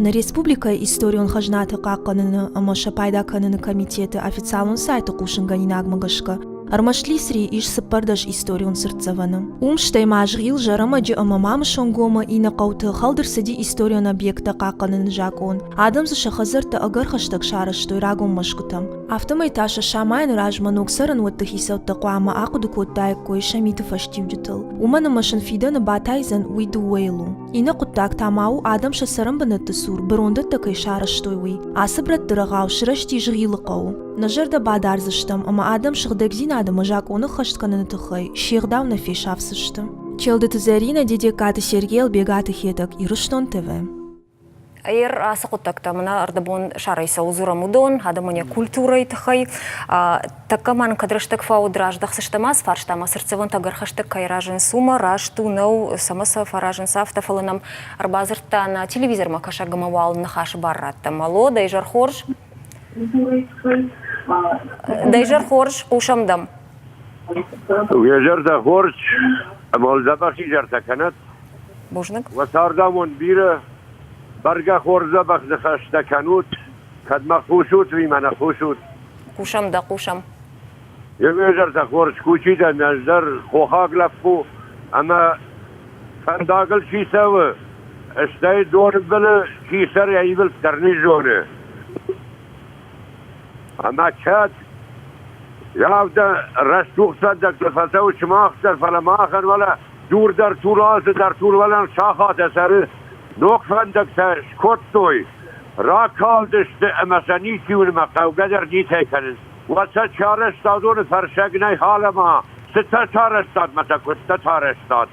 Нӕ республикӕйы историон хӕзнаты хъахъхъӕныны ӕмӕ сӕ пайда кӕныны комитеты официалон сайты хъусынгӕнинагмӕ гӕсгӕ, Ӕрмӕст Лисрийы ис 14 историон цыртдзӕвӕны. Уым стӕй ма Згъил, Зӕрӕмӕджы ӕмӕ Мамысонгомы иннӕ хъӕуты хӕлд ӕрцыди историон объекттӕ хъахъхъӕныны закъон. Адӕм дзы сӕ хӕдзӕрттӕ ӕгӕр хӕстӕг сарӕзтой рагон мӕсгуытӕм. Афтӕмӕй та сӕ самайыны размӕ ног цӕрӕнуӕтты хицӕуттӕ хъуамӕ ахъуыды кодтаиккой сӕ миты фӕстиуджытыл. Уымӕн ӕмӕ сын фидӕны батайдзӕн, уый дыууӕйыл у. Иннӕ хъуыддаг та ма у, адӕм сӕ цӕрӕнбынӕтты цур бырондӕттӕ кӕй сарӕзтой, уый. Ацы брӕтты рӕгъау сырӕзти Згъилы хъӕуы. Нӕ зӕрдӕ бадардзыстӕм ӕмӕ адӕм сыгъдӕгдзинад ӕмӕ закъоны ххӕст кӕныны тыххӕй се гъдау нӕ фесафдзысты. Челдыты Зӕринӕ, Дедегкаты Сергей, Ӕлбегаты Хетӕг, Ирыстон ТВ. Ӕр ацы хъуыддӕгтӕ мӕнӕ ӕрдӕбон сарӕй цӕуыл дзурӕм, уыдон, адӕмӕн йӕ культурӕйы тыххӕй. Тӕккӕ ма нын кӕд рӕстӕг фӕуыд, раздӕхдзыстӕм ацы фарстамӕ, цыртдзӕвӕнтӕ ӕгӕр хӕстӕг кӕй рӕзынц, уымӕ раст у, нӕу, цӕмӕ сӕ фӕразынц афтӕ, фӕлӕ нӕм ӕрбадзырдта нӕ телевизормӕ кӕсӕг ӕмӕ уал ныхасы бар раттӕм. Алло, дӕ изӕр хорз? Дӕ изӕр хорз, хъусӕм дӕм. Уе зӕрдӕ хорз, ӕмӕ уыл дзӕбӕх изӕртӕ кӕнӕд. Бузныг. Уӕ цардамонд бирӕ, бӕргӕ хорз дзӕбӕх ныхӕстӕ кӕнут, кӕд мӕ хъусут, уый мӕ нӕ хъусут. Хъусӕм дӕ, хъусӕм. Йе зӕрдӕ хорз кучи дӕн ӕз дӕр, хохаг лӕппу, ӕмӕ фӕндагыл чи цӕуы, стӕй доны былы чи цӕры, йӕ ивылд дӕр не зоны. Ӕмӕ кӕд афтӕ рӕсугъд фӕндӕгтыл фӕцӕуы сымах дӕр, фӕлӕ махӕн уӕлӕ дур дӕр тур, дӕр турвӕлӕн сахатӕ цӕры, ног фӕндӕгтӕ скодтой, ракалдысты ӕмӕ сӕ ничи уыны мӕ хъӕугӕ дӕр ницӕй кӕнынц. Уӕд сӕ сарӕзта уыдоны фӕрсӕг нӕй халӕма, цытӕ сарӕзтат мӕ сӕ куыдтӕ сарӕзтат.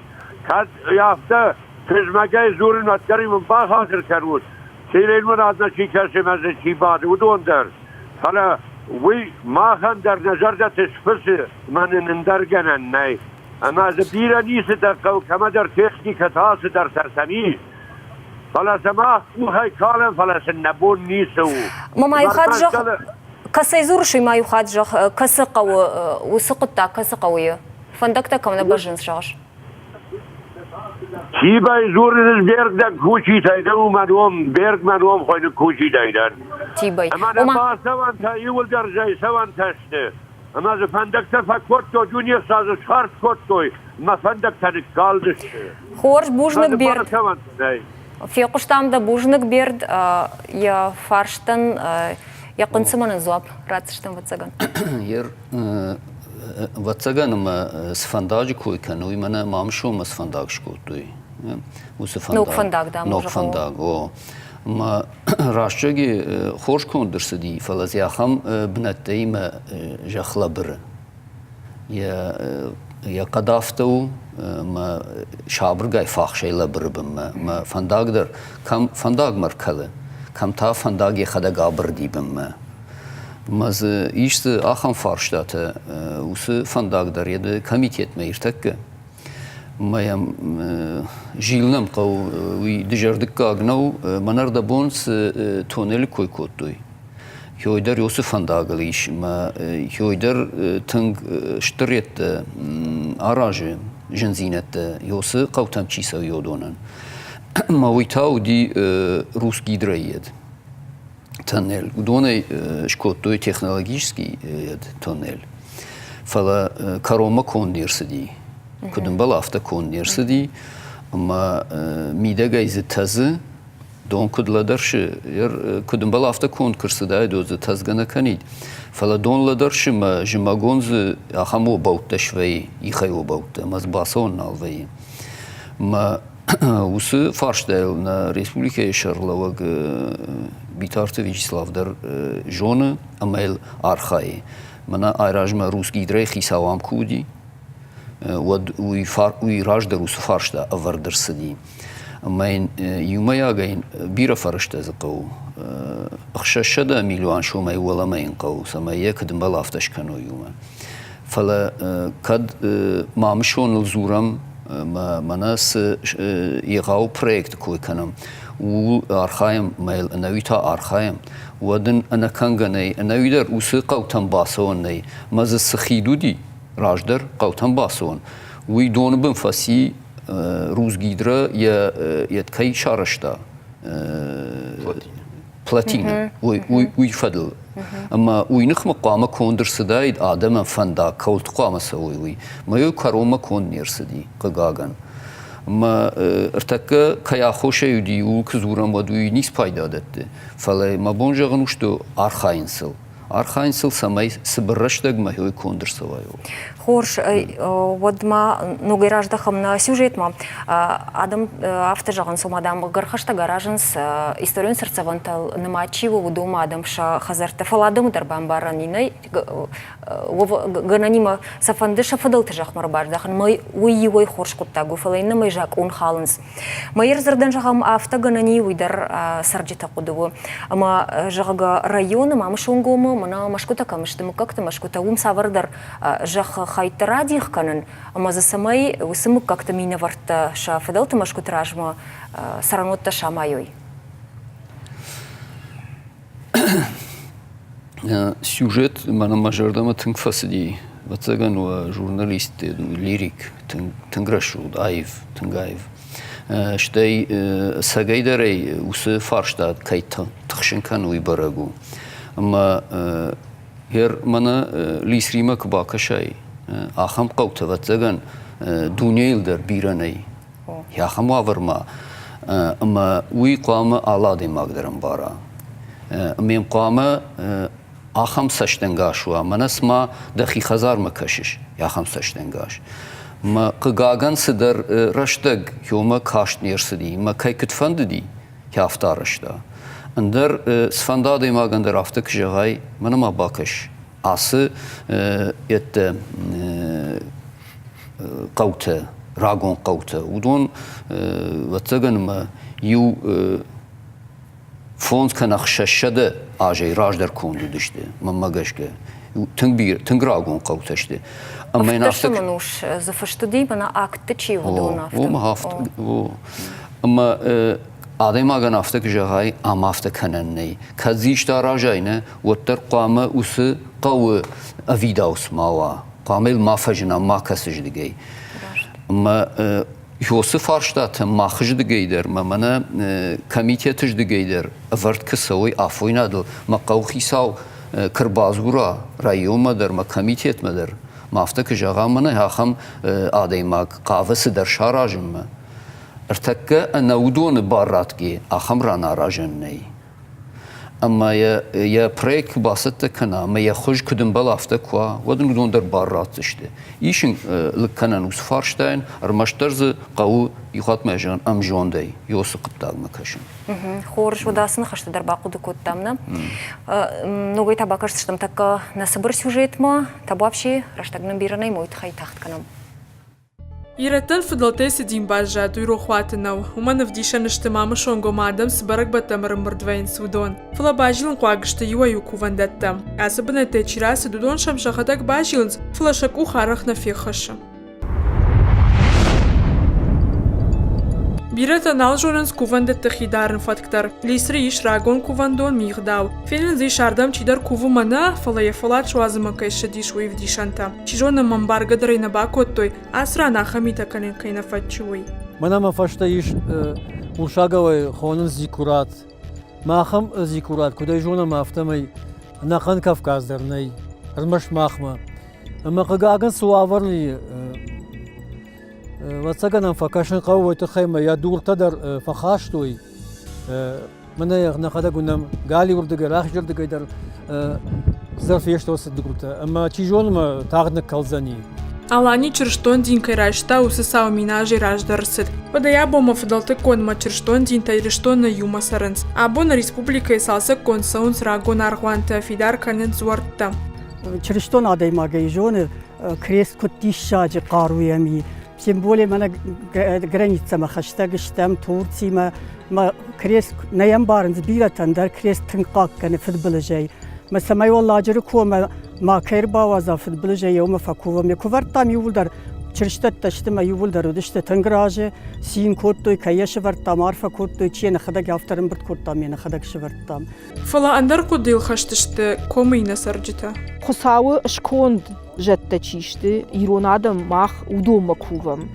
Кӕд афтӕ тызмӕгӕй дзурын, уӕддӕр-иу мын бахатыр кӕнут, Селенмынадмӕ чи кӕсы ӕмӕ дзы чи бады, уыдон дӕр. Фӕлӕ уый махӕн дӕр нӕ зӕрдӕты сфысы ӕмӕ нын ӕндӕр гӕнӕн нӕй. Ӕмӕ дзы бирӕ ницы дӕр хъӕуы, кӕмӕдӕр техникӕтӕ цыдӕртӕ сӕм ис. Фӕлӕ сӕ мах къухӕй калӕм, фӕлӕ сын нӕ бон ницы у. Мама, иу хатт зӕгъ, кӕцӕй дзурыс, уый ма иу хатт зӕгъ, кӕцы хъӕуы уыцы хъуыддаг, кӕцы хъӕуы фӕндӕгтӕ кӕм нӕ бӕззынц, зӕгъыс? Тибӕй дзурынц Берг дӕн Кучитӕй дӕр у мӕ ном, Берг мӕ ном хуыйны Кучитӕй дӕн. Тибӕй. Ӕмӕ нӕ бацӕуӕнтӕ иуылдӕр зӕйцӕуӕнтӕ сты. Ӕмӕ дзы фӕндӕгтӕ фӕкодтой, дуне сӕ дзы схарз кодтой, ӕмӕ фӕндӕгтӕ ныккалдысты. Хорз, бузныг, Берд. Фехъуыстам дӕ бузныг, Берд. Йӕ фарстӕн йӕ хъынцъымӕн дзуапп ратдзыстӕм, ӕвӕццӕгӕн. Ӕвӕццӕгӕн ӕмӕ цы фӕндаджы кой кӕны, уый мӕнӕ Мамысонмӕ цы фӕндаг скодтой, уыцы фӕндаг. Ног фӕндаг, дам, Ног фӕндаг, о. Ӕмӕ рӕстӕджы хорз конд ӕрцыди, фӕлӕ дзы ахӕм бынӕттӕимӕ зӕхх лӕбыры. Йӕ, йӕ хъӕд афтӕ у, ӕмӕ сабыргай фахсӕй лӕбыры бынмӕ. Ӕмӕ фӕндаг дӕр кӕм фӕндагмӕ ркӕлы, кӕм та фӕндаг йӕхӕдӕг абырыди бынмӕ. Ӕмӕ дзы ис дзы ахӕм фарстатӕ, уыцы фӕндаг дӕр йӕ комитетмӕ иртӕккӕ. Ӕмӕ йӕм зилын ӕм хъӕуы, уый дызӕрдыггаг нӕу. Мӕн ӕрдӕбон цы тоннелы кой кодтой, Хёй дӕр уыцы фӕндагыл ис ӕмӕ Хёй дӕр тынг стыр ӕддӕ аразы зындзинӕдтӕ, уыцы хъӕутӕм чи цӕуы, уыдонӕн. Ӕмӕ уый та уыди Русгидройы тоннель. Уыдонӕй скодтой технологический тоннель. Фӕлӕ кӕронмӕ конд не рцыди. Куыд ӕмбӕлы, афтӕ конд не рцыди. Ӕмӕ мидӕгӕй дзы тӕдзы, дон куыд лӕдӕрсы, куыд ӕмбӕлы, афтӕ конд куы рцыдаид, уӕд дзы тӕдзгӕ нӕ кӕнид. Фӕлӕ дон лӕдӕрсы мӕ зымӕгон дзы ахӕм обӕуттӕ свӕййы, ихӕй обӕуттӕ, ӕмӕ дзы бацӕуӕн нал вӕййы. Мӕ Уыцы фарстайыл нӕ республикӕйы сӕргълӕууӕг Битарты Вячеслав дӕр зоны ӕмӕ йыл архайы. Мӕнӕ айразмӕ Русгидрӕйы хицау ам куы уыди, уӕд уый, уый раздӕр уыцы фарста ӕвӕрд ӕрцыди. Ӕмӕ йын иумӕйагӕй бирӕ фӕрӕзтӕ дзы хъӕуы. 600 миллион сомӕй уӕлӕмӕ йын хъӕуы, цӕмӕй йӕ куыд ӕмбӕлы, афтӕ скӕной, уымӕ. Фӕлӕ кӕд Мамысоныл дзурӕм, мӕнӕ цы егъау проекты кой кӕнӕм, ууыл архайӕм, мӕ йыл ӕнӕуи та архайӕм, уӕд ын ӕнӕкӕнгӕ нӕй, ӕнӕуи дӕр уыцы хъӕутӕм бацӕуӕн нӕй. Мӕ дзы цы хид уыди раздӕр хъӕутӕм бацӕуӕн, уый доны бын фӕци Русгидро йӕ кӕй сарӕзта, плотина, уый фӕдыл. Ӕмӕ уый ныхмӕ хъуамӕ конд ӕрцыдаид адӕмӕн фӕндаг, кӕуылты хъуамӕ цӕуой, уый. Мӕ йыл кӕронмӕ конд не рцыди, хъыгагӕн. Ӕмӕ ӕртӕккӕ кӕй аххосӕй уыди, ууыл куы дзурӕм, уӕд уый ницы пайда дӕтты. Фӕлӕ мӕ бон зӕгъын у, что архайынц ыл. Архайынц сыл, цӕмӕй цыбыр рӕстӕгмӕ уый конд ӕрцӕуа. Хорз, уӕд ма ногӕй раздӕхӕм нӕ сюжетмӕ. Адӕм афтӕ зӕгъынц, ома дам, гӕрхӕстӕг аразынц историон цыртдзӕвӕнтыл нымад чи у, уыдонмӕ адӕм сӕ хӕдзӕрттӕ. Фӕлӕ адӕмы дӕр бамбарӕн нӕй, гӕнӕнимӕ сӕ фӕнды сӕ фыдӕлты зӕхмӕ ӕрбаздӕхын, уый иуӕй хорз хъуыддаг у, фӕлӕ иннӕмӕй закъон халынц. Мӕ дзырдӕн зӕгъӕм, афтӕ гӕнӕн и, уый дӕр цӕрджыты хъуыды у. Ӕмӕ, зӕгъгӕ, районы Мамысонгомы мӕнӕ мӕсгуытӕ кӕм сты, мыггӕгты мӕсгуытӕ, уым цавӕрдӕр зӕххы хӕйттӕ радих кӕнын, ӕмӕ дзы цӕмӕй уыцы мыггӕгты минӕвӕрттӕ сӕ фыдӕлты мӕсгуыты размӕ цӕрӕнуӕттӕ самайой. Сюжет мӕнӕн мӕ зӕрдӕмӕ тынг фӕцыди. Ӕвӕццӕгӕн, уӕ журналист лирик тынг, тынг рӕсугъд, аив, тынг аив. Стӕй цӕгӕйдӕр ӕй уыцы фарста кӕй тыхсын кӕны, уый бӕрӕг у. Ӕмӕ гъер мӕнӕ Лисримӕ куы бакӕсай, ахӕм хъӕутӕ, ӕвӕццӕгӕн, дунейыл дӕр бирӕ нӕй. Ахӕм уавӕрмӕ ӕмӕ уый хъуамӕ алы адӕймаг дӕр ӕмбара. Ӕмӕ йӕм хъуамӕ ахӕм цӕстӕнгас уа, мӕнӕ цыма дӕхи хӕдзармӕ кӕсыс, ахӕм цӕстӕнгас. Мӕ хъыгагӕн цыдӕр рӕстӕг ёмӕ каст не рцыди, мӕ кӕй куыд фӕндыди, афтӕ арӕзта. Ӕндӕр цыфӕнды адӕймагӕн дӕр афтӕ куы зӕгъай, мӕнӕ ма бакӕс, ацы ӕдде хъӕутӕ, рагон хъӕутӕ, уыдон, ӕвӕццӕгӕн, ӕмӕ иу фондз кӕнӕ 600 азӕй раздӕр конд уыдысты, мӕнмӕ гӕсгӕ. Тынг бирӕ, тынг рагон хъӕутӕ сты. Ӕмӕ йын афтӕ ус дзы фыст уыди, мӕнӕ актты чи уыдон афтӕ. О, о. Ӕмӕ адӕймагӕн афтӕ куы зӕгъай, ам афтӕ кӕнӕн нӕй. Кӕд дзы исты аразай, нӕ, уӕддӕр хъуамӕ уыцы хъӕуы ӕвидауц ма уа. Хъуамӕ йыл ма фӕзына макӕцыздыгӕй. Ӕмӕ Иосы фарстатӕ махыздыгӕй дӕр мӕ мӕнӕ комитетыздыгӕй дӕр ӕвӕрд куы цӕуой афойнадыл, мӕ хъӕуыхицау куы рбадзура районмӕ дӕр, мӕ комитетмӕ дӕр, мӕ афтӕ куы зӕгъа, мӕнӕ ахӕм адӕймаг хъавы цыдӕр саразынмӕ, ӕртӕккӕ ӕнӕ уыдоны бар ратгӕ ахӕм ран аразӕн нӕй. Ӕмӕ йӕ йӕ проект куы бацӕттӕ кӕна ӕмӕ йӕ хуыз куыд ӕмбӕла, афтӕ куы уа, уӕд ын уыдон дӕр бар ратдзысты. Ис ын лыг кӕнӕн уыцы фарстайӕн, ӕрмӕстдӕр дзы хъӕуы иухатмӕ зӕгъын ӕмзондӕй Иосы хъуыддагмӕ кӕсын. Хорз, уӕд ацы ныхӕстӕ дӕр бахъуыды кодтам, нӕ? Ногӕй та бакӕсдзыстӕм тӕккӕ нӕ цыбыр сюжетмӕ. Табуафси, рӕстӕг нын бирӕ нӕй, мой тыххӕй тагъд кӕнӕм. Ирӕттӕн фыдӕлтӕй цы дин баззад, уый рохуаты нӕу. Уымӕн ӕвдисӕн сты Мамысонгомы адӕм цы бӕрӕгбӕттӕм ӕрӕмбырд вӕййынц, уыдон. Фӕлӕ базилынхъуаг сты иуӕй-иу кувӕндӕттӕ. Ацы бынӕттӕй чи рацыд, уыдон сӕм сӕхӕдӕг базилынц, фӕлӕ сӕ къух арӕх нӕ феххӕссы. Бирӕтӕ нал зонынц кувӕндӕтты хи дарын фӕтк дӕр. Лисры ис рагон кувӕндон Мигъдау. Фенын дзы ис ардӕм чидӕр кувы мӕнӕ, фӕлӕ йӕ фӕллад суадзынмӕ кӕй ссыдис, уый ӕвдисӕнтӕ. Чи зоны, мӕ ӕмбаргӕ дӕр ӕй нӕ бакодтой, ацы ран ахӕм митӕ кӕнын кӕй нӕ фӕтчы, уый. Мӕнӕ мӕ фӕстӕ ис урсагауӕй хонынц зиккурат. Махӕм зиккурат, куыд ӕй зонӕм, афтӕмӕй ӕнӕхъӕн Кавказ дӕр нӕй, ӕрмӕст махмӕ. Ӕмӕ хъыгагӕн цы уавӕр ӕвӕццӕгӕн ӕм фӕкӕсын хъӕуы уый тыххӕй ӕмӕ йӕ дуртӕ дӕр фӕхастой. Мӕнӕ нӕхӕдӕг уынӕм галиуырдыгӕй, рахизырдыгӕй дӕр цыдӕр фесты уыцы дуртӕ. Ӕмӕ чи зоны, мӕ тагъд ныккӕлдзӕни. Алани чырыстон дин кӕй райста, уыцы цау миназӕй раздӕр ӕрцыд. Уӕдӕй абонмӕ фыдӕлтыкконмӕ чырыстон динтӕ Ирыстоны иумӕ цӕрынц. Абон республикӕйы цалцӕггонд цӕуынц рагон аргъуантӕ, фидар кӕнынц дзуӕрттӕ. Чырыстон адӕймагӕй зоны, крест куыд диссаджы хъару йӕм и. Тем более мӕнӕ границӕмӕ хӕстӕг стӕм Турцимӕ. Мӕ крест нӕ ӕмбарынц бирӕтӕн дӕр крест тынг хъахъхъӕны фыдбылызӕй. Мӕ цӕмӕй Уӕлладжыры коммӕ макӕй ӕрбауадза фыдбылызӕй, еумӕ фӕкувӕм. Йӕ куывӕрдтам иууылдӕр чырыстӕттӕ сты мӕ иууылдӕр уыдысты тынг разы, цин кодтой, кӕй йӕ сывӕрдтам, арфӕ кодтой, чи йӕ нӕхӕдӕг афтӕ ӕрӕмбырд кодтам, йӕ нӕхӕдӕг сывӕрдтам. Фӕлӕ ӕндӕр хъуыдыйыл хӕст сты комы иннӕ цӕрджытӕ. Хуыцауы сконд зӕдтӕ чи сты, ирон адӕм мах уыдонмӕ кувӕм.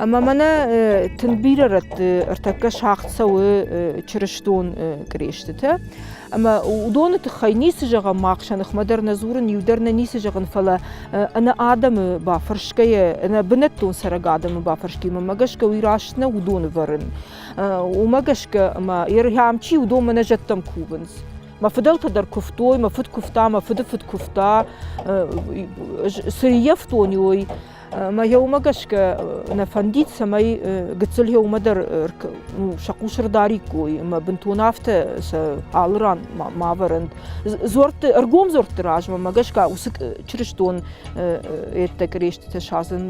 Ӕмӕ мӕнӕ тынг бирӕ рӕтты ӕртӕккӕ сагъд цӕуы чырыстон кърестытӕ. Ӕмӕ уыдоны тыххӕй ницы зӕгъӕм мах сӕ ныхмӕ дӕр нӕ дзурын, иу дӕр нӕ ницы зӕгъын, фӕлӕ ӕнӕ адӕмы бафӕрсгӕйӕ, ӕнӕ бынӕттон цӕрӕг адӕмы бафӕрсгӕйӕ, мӕнмӕ гӕсгӕ уый раст нӕ уыдоны вӕрын. Уымӕ гӕсгӕ ӕмӕ ам чи уыдон мӕнӕ зӕдтӕм кувынц. Мӕ фыдӕлтӕ дӕр куывтой, мӕ фыд куывта, мӕ фыды фыд куывта, цы ййӕфтон, уый. Мӕ еумӕ гӕсгӕ нӕ фӕндид, цӕмӕй гыццыл еумӕ дӕр сӕ хъус ӕрдариккой ӕмӕ бынтон афтӕ сӕ алы ран ма вӕрӕнт. Дзуӕртты, ӕргом дзуӕртты размӕ мӕ гӕсгӕ уыцы чырыстон ӕддӕ кърестытӕ садзын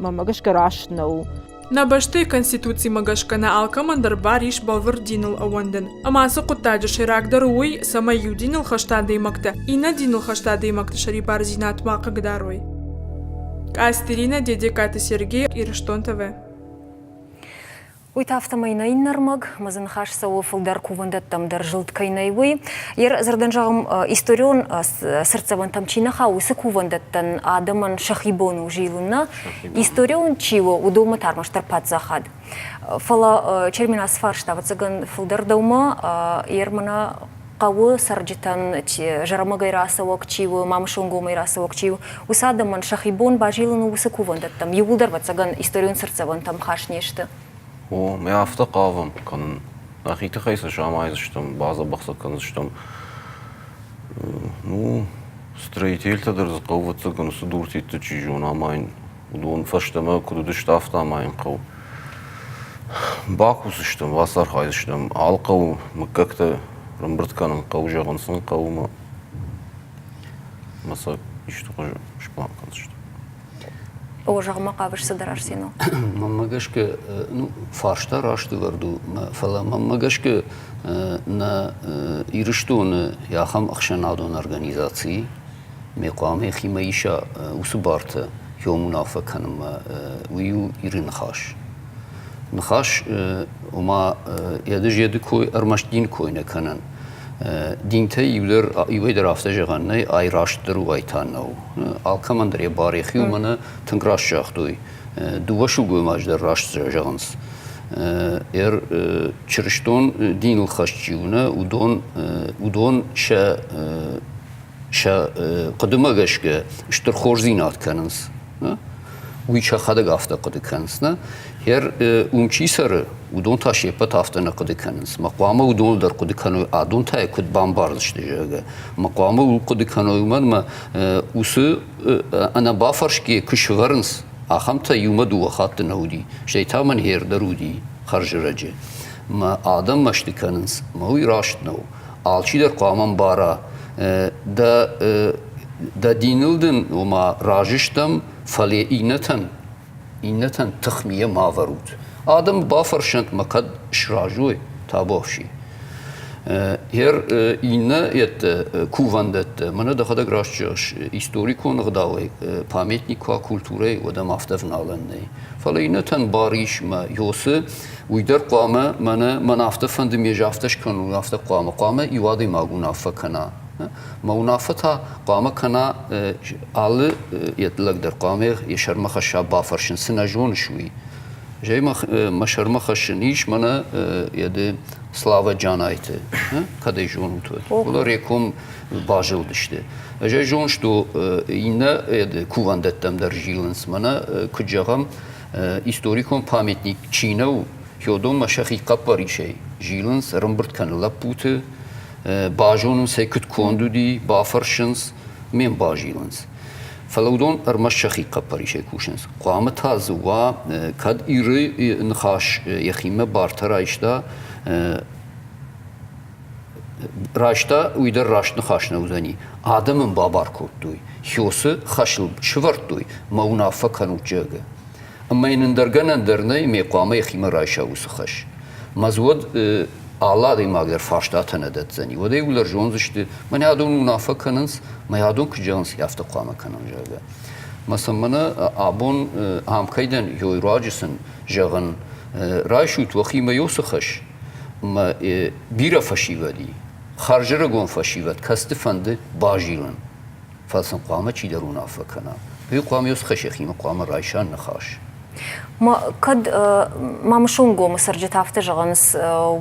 мӕ гӕсгӕ раст нӕу. Нӕ бӕстӕйы Конституцимӕ гӕсгӕ нӕ алкӕмӕн дӕр бар ис бӕлвырд диныл ӕууӕндын. Ӕмӕ ацы хъуыддаджы сӕйрагдӕр у уый, цӕмӕй иу диныл хӕст адӕймӕгтӕ иннӕ диныл хӕст адӕймӕгты сӕрибардзинад ма хъыгдарой. Къастерина Дедекаты Сергей, Ирыстон ТВ. Уый та афтӕмӕй нӕ иннӕ ӕрмӕг, ӕмӕ дзы ныхас цӕуы фылдӕр кувӕндӕттӕм дӕр зылд кӕй нӕй, уый. Йе дзырдӕн зӕгъӕм, историон цыртдзӕвӕнтӕм чи нӕ хауы, уыцы кувӕндӕттӕн адӕмӕн сӕхи бон у зилын нӕ. Историон чи у, уыдонмӕ та ӕрмӕстдӕр паддзахад. Фӕлӕ Чермен ацы фарста, ӕвӕццӕгӕн, фылдӕр дӕумӕ, Ермана хъӕуы цӕрджытӕн зӕрӕмӕгӕй рацӕуӕг чи у, Мамысонгомӕй рацӕуӕг чи у, уыцы адӕмӕн сӕхи бон базилын у уыцы кувӕндӕттӕм. Иууылдӕр, ӕвӕццӕгӕн, историон цыртдзӕвӕнтӕм хаст не сты. О, мӕ афтӕ хъавӕм кӕнын. Нӕхи тыххӕй сӕ самайдзыстӕм, бадзӕбӕх сӕ кӕндзыстӕм. Ну, строительтӕ дӕр дзы хъӕуы, ӕвӕццӕгӕн, уыцы дуртитты чи зоны амайын. Уыдон фӕстӕмӕ куыд уыдысты, афтӕ амайын хъӕуы. Бакусдзыстӕм, бацархайдзыстӕм. Алы хъӕуы мыггӕгтӕ ӕрӕмбырд кӕнын хъӕуы, зӕгъын сын хъӕуы ӕмӕ ӕмӕ сӕ исты хуызы сплан кӕндзыстӕм. О, зӕгъ-ма, хъавыс цыдӕр Арсено? Мӕнмӕ гӕсгӕ, ну, фарста раст ӕвӕрд у, фӕлӕ мӕнмӕ гӕсгӕ нӕ Ирыстоны ахӕм ӕхсӕнадон организаци ме хъуамӕ йӕхимӕ иса уыцы бартӕ хион уынаффӕ кӕнынмӕ, уый у Иры ныхас. Ныхас, ома, йӕды-зӕды кой ӕрмӕст дин кой нӕ кӕнӕн. Динтӕй иу дӕр, иуӕй дӕр афтӕ зӕгъӕн нӕй, ай растдӕр у, ай та нӕу. Алкӕмӕн дӕр йӕ бар йӕхи у, мӕнӕ тынг раст загътой. Дыууӕ сылгоймаджы дӕр раст зӕгъынц. Ӕр чырыстон диныл хӕст чи у, нӕ, уыдон, уыдон сӕ сӕ хъуыдымӕ гӕсгӕ стыр хорздзинад кӕнынц. Уый сӕхӕдӕг афтӕ хъуыды кӕнынц. Нӕ? Хер уым чи цӕры, уыдон та се ппӕт афтӕ нӕ хъуыды кӕнынц. Мӕ хъуамӕ уыдоныл дӕр хъуыды кӕной, адон та йӕ куыд бамбардзысты, зӕгъгӕ. Мӕ хъуамӕ ууыл хъуыды кӕной, уымӕн ӕмӕ уыцы ӕнӕбафӕрсгӕ куы сывӕрынц, ахӕмтӕ иумӕ дыууӕ хатты нӕ уыди. Стӕй та мӕн хер дӕр уыди хӕрзӕрӕджы. Мӕ адӕм мӕсты кӕнынц, мӕ уый раст нӕу. Алчидӕр хъуамӕ ӕмбара, дӕ, дӕ диныл дын, ома, разы стӕм, фӕлӕ иннӕтӕн, иннӕтӕн тыхмийӕ ма вӕрут. Адӕм бафӕрсӕнт мӕ кӕд сразы уой, табуафси. Ер иннӕ йедты кувӕндӕтты, мӕнӕ дӕхӕдӕг раст зӕгъыс, историкон ӕгъдауӕй памятник куы уа культурӕйы, уӕд ӕм афтӕ вналӕн нӕй. Фӕлӕ иннӕтӕн бар ис мӕ Йосы уый дӕр хъуамӕ мӕнӕ мӕн афтӕ фӕнды ме афтӕ скӕнон, афтӕ хъуамӕ хъуамӕ иу адӕймаг уынаффӕ кӕна. Мӕ уынаффӕ та хъуамӕ кӕна алы лӕг дӕр хъуамӕ йӕ сӕрмӕ хӕсса бафӕрсын, цы нӕ зоныс, уый. Зӕй мӕ сӕрмӕ хӕссын ис мӕнӕ йӕ Слава Джанайты, кӕд ӕй зонут, уӕд. Фӕлӕ Реком базылдысты. Ӕз ӕй зонын, что иннӕ кувӕндӕттӕм дӕр зилынц. Мӕнӕ куыд зӕгъӕм, историкон памятник чи нӕу, уыдонмӕ сӕхи хъӕппӕрисӕй зилынц, ӕрӕмбырд кӕны лӕппуты, базонынц ӕй, куыд конд уыди, бафӕрсынц, ме базилынц. Фӕлӕ уыдон ӕрмӕст сӕхи хъӕппӕрисӕй кусынц. Хъуамӕ та дзы уа, кӕд Иры ныхас йӕхимӕ бартӕ райста, райста, уый дӕр раст ныхас нӕ уыдзӕни. Адӕм ын бабар кодтой, Хёсы хӕсыл сывӕрдтой, мӕ уынаффӕ кӕнут, зӕгъгӕ. Ӕмӕ йын ӕндӕр гӕнӕн дӕр нӕй, ме хъуамӕ йӕхимӕ райса уыцы хӕс. Мӕ дзы уӕд алы адӕймаг дӕр фарстатӕ нӕ дӕтдзӕни. Уӕд ӕй уылӕр зондзысты, мӕнӕ адон уынаффӕ кӕнынц, мӕ адон куыд зӕгъынц, афтӕ хъуамӕ кӕнӕм, зӕгъгӕ. Мӕ сын мӕнӕ абон ам кӕй дӕн, ёй руаджы сын зӕгъын, райсут уӕхимӕ ёцы хӕс, ӕмӕ бирӕ фӕсивӕд и, хӕрзӕрыгон фӕсивӕд, кӕцыты фӕнды базилын. Фӕлӕ сын хъуамӕ чидӕр уынаффӕ кӕна. Уый хъуамӕ уыцы хӕс йӕхимӕ хъуамӕ райса ныхас. Кӕд Мамысонгомы цӕрджытӕ афтӕ зӕгъынц,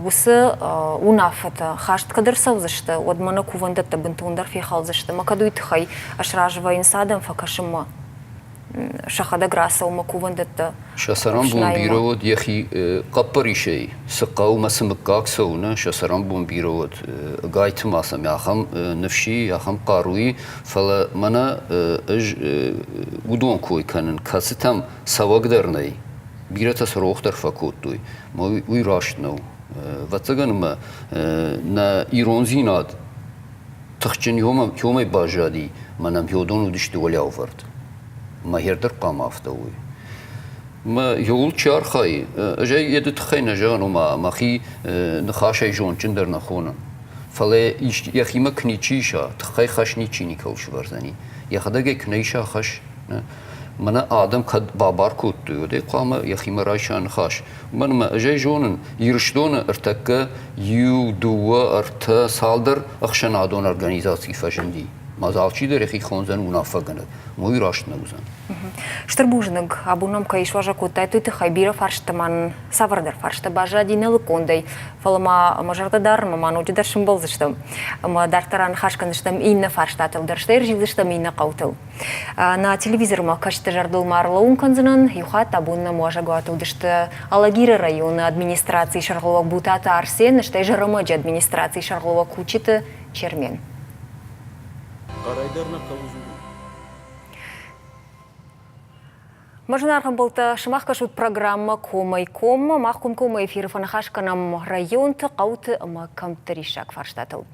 уыцы уынаффӕтӕ хаст кӕд ӕрцӕудзысты, уӕд мӕнӕ кувӕндӕттӕ бынтондӕр фехӕлдзысты ӕмӕ кӕд уый тыххӕй сразы вӕййынц адӕм фӕкӕсынмӕ? сӕхӕдӕг рацӕуынмӕ кувӕндӕттӕ Сӕ цӕрӕнбон бирӕ уӕд йӕхи хъӕппӕрисӕй, цы хъӕумӕ цы мыггаг цӕуы, нӕ, сӕ цӕрӕнбон бирӕ уӕд. Ӕгайтма сӕм ахӕм ныфси, ахӕм хъаруи, фӕлӕ мӕнӕ ӕз уыдон кой кӕнын, кӕцытӕм цӕуӕг дӕр нӕй, бирӕтӕ сӕ рох дӕр фӕкодтой. Уый раст нӕу. Ӕвӕццӕгӕн ӕмӕ нӕ ирондзинад тыхджын иомӕй баззади, мӕ нӕм уыдон уыдысты уӕлиаувӕрд. Мӕ хӕрдӕр хъуамӕ афтӕ уой. Мӕ иуыл чи архайы, ӕз ӕй йеды тыххӕй нӕ зӕгъын, ома мӕхи ныхасӕй зондджындӕр нӕ хонын. Фӕлӕ йӕхимӕ куы ничи иса, тыххӕй хӕс ничи никӕуыл сывӕрдзӕни. Йӕхӕдӕг ӕй куы нӕ иса хӕс, мӕнӕ адӕм кӕд бабар кодтой, уӕд ӕй хъуамӕ йӕхимӕ райса ныхас. Уымӕн ӕмӕ ӕз ӕй зонын, Ирыстоны ӕртӕккӕ иу, дыууӕ, ӕртӕ, цалдӕр ӕхсӕнадон организаци фӕзынди. Мадзал алчидӕр йӕхи хондзӕн уынаффӕгӕнӕг. Уый раст нӕ уыдзӕн. Стыр бузныг, абон нӕм кӕй суазӕг кодтай, уый тыххӕй бирӕ фарстытӕ ма нын цавӕрдӕр фарста баззади нӕ лыггондӕй, фӕлӕ ма мӕ зӕрдӕ дарын, ӕмӕ ма ноджыдӕр сӕмбӕлдзыстӕм ӕмӕ дарддӕр аныхас кӕндзыстӕм иннӕ фарстатыл дӕр, стӕй ӕрзилдзыстӕм иннӕ хъӕутыл. Нӕ телевизормӕ кӕсты зӕрдыл ма ӕрлӕууын кӕндзынӕн. Иу хатт абон нӕм уазӕгуаты уыдысты Алагиры районы администрацийы сӕргълӕууӕг Бутаты Арсен, стӕй Зӕрӕмӕджы администрацийы сӕргълӕууӕг Кучиты Чермен. Хъӕрӕй дӕр нӕ хъӕуы дзурын. Мӕ зынаргъ ӕмбӕлттӕ, сымах кӕсут программӕ Комӕй коммӕ. Мах комкоммӕ эфиры фӕныхас кӕнӕм районты, хъӕуты ӕмӕ кӕмтты риссаг фарстатыл.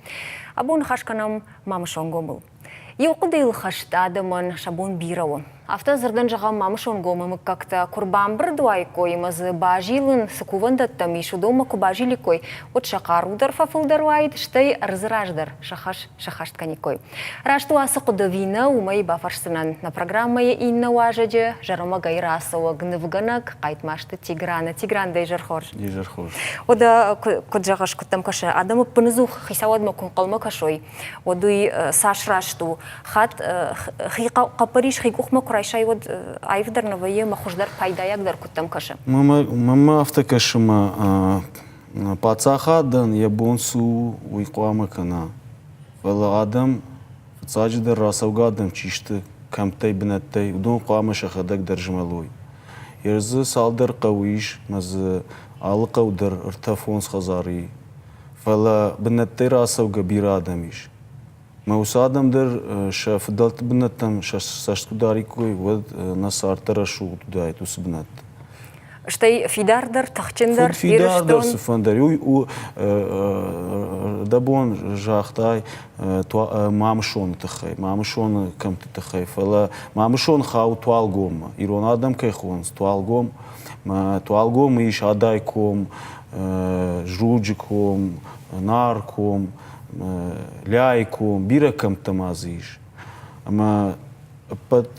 Абон ныхас кӕнӕм Мамысонгомыл. Иу хъуыдыйыл хӕст адӕмӕн сӕ бон бирӕ у. Афтӕ дзырдӕн зӕгъӕм, Мамысонгомы мыггӕгтӕ куы рбамбырд уаиккой ӕмӕ дзы базилын цы кувӕндӕттӕм ис, уыдонмӕ куы базиликкой, уӕд сӕ хъару дӕр фӕфылдӕр уаид, стӕй ӕрдзы раз дӕр сӕ хӕс сӕххӕст кӕниккой. Раст у ацы хъуыды ӕви нӕ, уымӕй бафӕрсдзынӕн нӕ программӕйы иннӕ уазӕджы, зӕрӕмӕгӕй рацӕуӕг нывгӕнӕг Хъайтмазты Тиграны. Тигран, дӕ изӕр хорз. Изӕр хорз. Уӕдӕ куыд зӕгъыс, куыд дӕм кӕсы, адӕм ӕппынӕдзух хицауадмӕ куы ӕнхъӕлмӕ кӕсой, уӕд уый цас раст у? Хатт хи хъӕппӕрис хи къухмӕ куы райсай, уӕд аивдӕр нӕ вӕййы ӕмӕ хуыздӕр пайдайагдӕр куыд дӕм кӕсы? Мӕнмӕ афтӕ кӕсы, мӕ паддзахадӕн йӕ бон цы у, уый хъуамӕ кӕна. Фӕлӕ адӕм, фыццаджыдӕр рацӕугӕ адӕм чи сты, кӕмттӕй, бынӕттӕй, уыдон хъуамӕ сӕхӕдӕг дӕр змӕлой. Йе дзы цалдӕр хъӕуы ис, мӕ дзы алы хъӕу дӕр ӕртӕ-фондз хӕдзары и. Фӕлӕ бынӕттӕй рацӕугӕ бирӕ адӕм ис. Мӕ уыцы адӕм дӕр сӕ фыдӕлты бынӕттӕм сӕ цӕст куы дариккой, уӕд нӕ цард дӕр рӕсугъд уыдаид уыцы бынӕтты. Стӕй фидардӕр, тыхджындӕр Фидардӕр цыфӕндӕр. Уый у, дӕ бон загътай Мамысоны тыххӕй, Мамысоны кӕмтты тыххӕй, фӕлӕ Мамысон хауы Туалгоммӕ. Ирон адӕм кӕй хонынц Туалгом. Туалгомы ис Адай ком, Зруджы ком, Нар ком, Ляйы ком, бирӕ кӕмттӕ ма дзы ис. Ӕмӕ ӕппӕт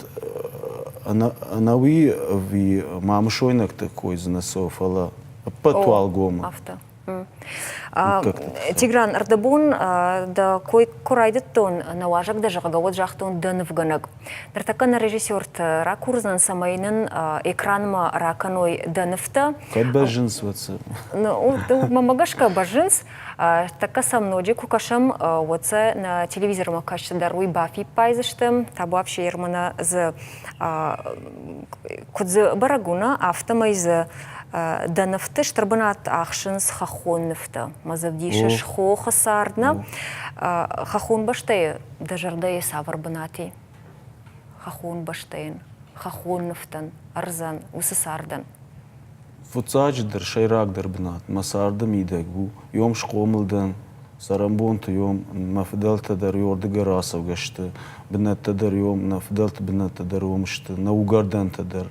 ӕнӕуи ӕви мамысойнӕгты кой дзы нӕ цӕуы, фӕлӕ ӕппӕт Туалгомы. Афтӕ. Тигран, ӕрдӕбон дӕ кой куы райдыдтон, нӕ уазӕг дӕ, зӕгъгӕ, уӕд загътон дӕ нывгӕнӕг. Ныртӕккӕ нӕ режиссертӕ ракурдзӕн, цӕмӕй нын экранмӕ ракӕной дӕ нывтӕ. Кӕд бӕззынц, уӕд цы? Мӕнмӕ гӕсгӕ бӕззынц. Тӕккӕ сӕм ноджы куы кӕсӕм, уӕд сӕ нӕ телевизормӕ кӕсджытӕ дӕр уый бафиппайдзысты. Табуафсе Ермана дзы куыд дзы бӕрӕг у, нӕ, афтӕмӕй дзы дӕ нывты стыр бынат ахсынц хӕххон нывтӕ. Мӕ дзы ӕвдисыс хохы цард, нӕ? Хӕххон бӕстӕйы дӕ зӕрдӕйы цавӕр бынат и? Хӕххон бӕстӕйӕн, хӕххон нывтӕн, ӕрдзӕн, уыцы цардӕн? Фыццаджыдӕр, сӕйрагдӕр бынат мӕ царды мидӕг у. Йом схъомыл дӕн, цӕрӕнбонты йом мӕ фыдӕлтӕ дӕр йордыгӕй рацӕугӕ сты, бынӕттӕ дӕр йом, нӕ фыдӕлты бынӕттӕ дӕр уым сты, нӕ уыгӕрдӕнтӕ дӕр,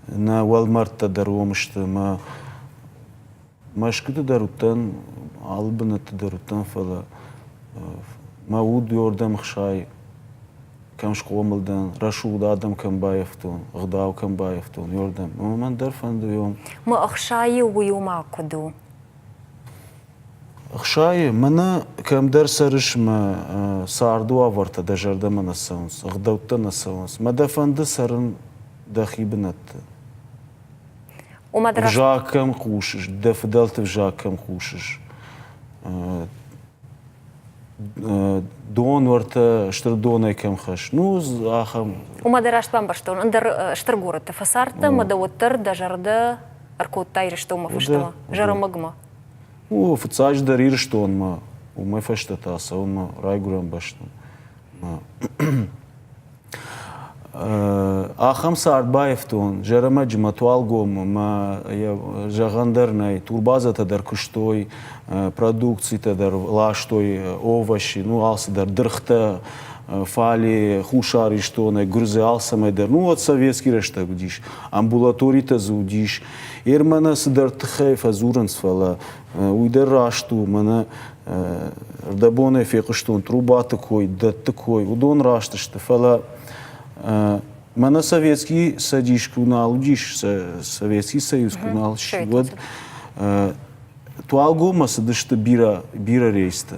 нӕ уӕлмӕрдтӕ дӕр уым сты. Мӕ Мӕскуыты дӕр уыдтӕн, алы бынӕтты дӕр уыдтӕн, фӕлӕ мӕ уд йордӕм хсайы. Кӕм схъомыл дӕн, рӕсугъд адӕм кӕм баййӕфтон, ӕгъдау кӕм баййӕфтон, йордӕм. Ӕмӕ мӕн дӕр фӕнды йом. Мӕ ӕхсайы уый ома куыд у? Ӕхсайы, мӕнӕ кӕмдӕр цӕрыс мӕ царды уавӕртӕ дӕ зӕрдӕмӕ нӕ цӕуынц, ӕгъдӕуттӕ нӕ цӕуынц. Мӕ дӕ фӕнды цӕрын дӕхи бынӕтты. Взаг кӕм хъусыс, дӕ фыдӕлты взаг кӕм хъусыс, Дон уӕртӕ стыр донӕй кӕм хӕс. Ну, ахӕм. Уымӕ дӕ раст бамбӕрстон. Ӕндӕр стыр горӕтты фӕцардтӕ ӕмӕ дӕ уӕддӕр дӕ зӕрдӕ ӕркодта Ирыстонмӕ фӕстӕмӕ, Зӕрӕмӕгмӕ. О, фыццаджыдӕр Ирыстонмӕ, уымӕй фӕстӕ та цӕуын мӕ райгуырӕн бӕстӕм. Ахӕм цард баивтон Зӕрӕмӕджы мӕ Туалгомы мӕ зӕгъӕн дӕр нӕй. Турбазӕтӕ дӕр куыстой, продукцитӕ дӕр ластой, овощи, ну алцыдӕр, дыргътӕ, фале Хуссар Ирыстонӕй, Гуырдзы алцӕмӕй дӕр. Ну уӕд советский рӕстӕг уыдис, амбулаторитӕ дзы уыдис. Ер мӕнӕ цыдӕр тыххӕй фӕдзурынц, фӕлӕ уый дӕр раст у, мӕнӕ рдӕбонӕй фехъуыстон трубаты кой, дӕтты кой, уыдон раст сты, фӕлӕ мӕнӕ Советский Цӕдис куы нал уыдис, Советский Союз куы нал сси, уӕд Туалгоммӕ цыдысты бирӕ, бирӕ рейстӕ.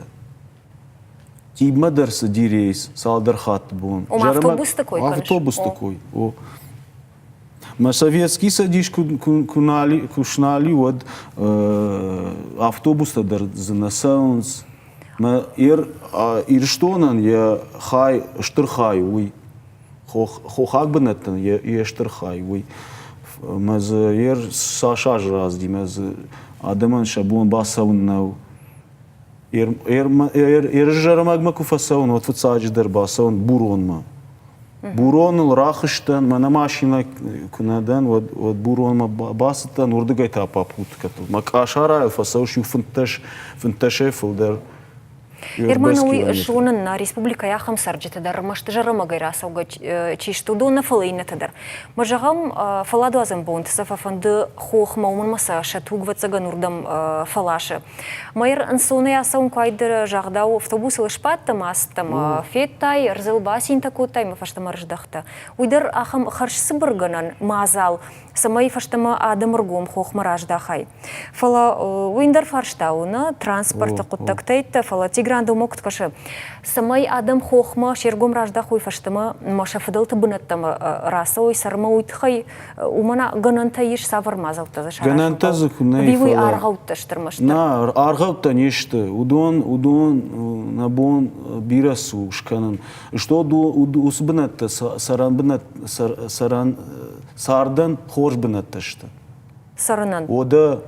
Тибмӕ дӕр цыди рейс цалдӕр хатты бон. Ома автобусты кой кӕныс? Автобусты кой, о. Мӕ Советский Цӕдис куы снали, уӕд автобустӕ дӕр дзы нӕ цӕуынц. Мӕ Ирыстонӕн йӕ хай, стыр хай уый. Хохаг бынӕттӕн йе стыр хай уый. Мӕ дзы ер цас азы рацыди, мӕ дзы адӕмӕн сӕ бон бацӕуын нӕу. Ерызӕрмӕгмӕ куы фӕцӕуын, уӕд фыццаджыдӕр бацӕуын Буронмӕ. Буроныл рахызтӕн, мӕнӕ машинӕ куы нӕ дӕн, уӕд, уӕд Буронмӕ бацыдтӕн, уырдыгӕй та попуткӕтыл. Мӕ къӕсӕрайыл фӕцӕуыс иу 15, фынддӕсӕй фылдӕр. Ерман уый зонын нӕ республикӕйы ахӕм цӕрджытӕ дӕр ӕрмӕст зӕрӕмӕгӕй рацӕугӕ чи сты, уыдон нӕ, фӕлӕ иннӕтӕ дӕр. Мӕ зӕгъӕм, фӕлладуадзӕн бонты сӕ фӕфӕнды хохмӕ, уымӕн ма сӕ сӕ тугвӕццӕгӕн уырдӕм фӕласы. Мӕйыр ӕнцонӕй ацӕуын куы айдӕр загъдау, автобусыл сбадтӕ ӕмӕ ацыдтӕ ӕмӕ федтай, ӕрдзыл бацинтӕ кодтай ӕмӕ фӕстӕмӕ ӕрыздӕхтӕ. Уый дӕр ахӕм хӕрзцыбыргӕнӕн мадзал, цӕмӕй фӕстӕмӕ адӕмы ргом хохмӕ раздахай. Фӕлӕ уый ӕндӕр фарста у, нӕ транспорты хъуыддӕгтӕй, фӕлӕ Тигран дӕумӕ куыд кӕсы, цӕмӕй адӕм хохмӕ се ргом раздахой фӕстӕмӕ ӕмӕ сӕ фыдӕлты бынӕттӕм рацӕуой сӕрмӕ, уый тыххӕй уымӕн гӕнӕнтӕ ис, цавӕр мадзӕлттӕ дзы саразын Гӕнӕнтӕ дзы куы нӕй, Ӕви уый аргъӕуттӕ сты ӕрмӕстдӕр? Нӕ, аргъӕуттӕ не сты. Уыдон, уыдон нӕ бон бирӕ цы у скӕнын. Сто уыцы бынӕттӕ цӕрӕн бынӕт, цӕрӕн цардӕн хорз бынӕттӕ сты. Цӕрынӕн? Уӕдӕ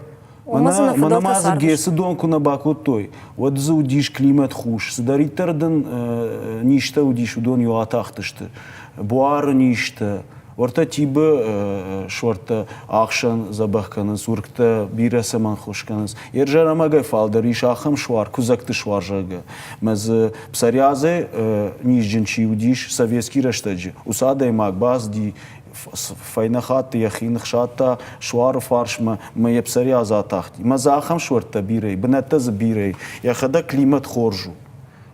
мӕнӕ ма дзы ГЭС-ы дон куы нӕ бакодтой, уӕд дзы уыдис климат хус. Цыдӕриддӕр дын низтӕ уыдис, уыдон иу атахтысты. Буары низтӕ, уӕртӕ Тибы суӕрттӕ ӕхсӕн дзӕбӕх кӕнынц, уыргтӕ бирӕ цӕмӕн хос кӕнынц. Ерзӕрӕмӕгӕй фалдӕр ис ахӕм суар, куыдзӕгты суар, зӕгъгӕ. Мӕ дзы псориазӕй низджын чи уыдис советский рӕстӕджы, уыцы адӕймаг бацыди фӕйнӕ хатты йӕхи ныхсадта суары фарсмӕ мӕ йӕ псориаз атахти. Мӕ дзы ахӕм суӕрттӕ бирӕ и, бынӕттӕ дзы бирӕ и. Йӕхӕдӕг климат хорз у.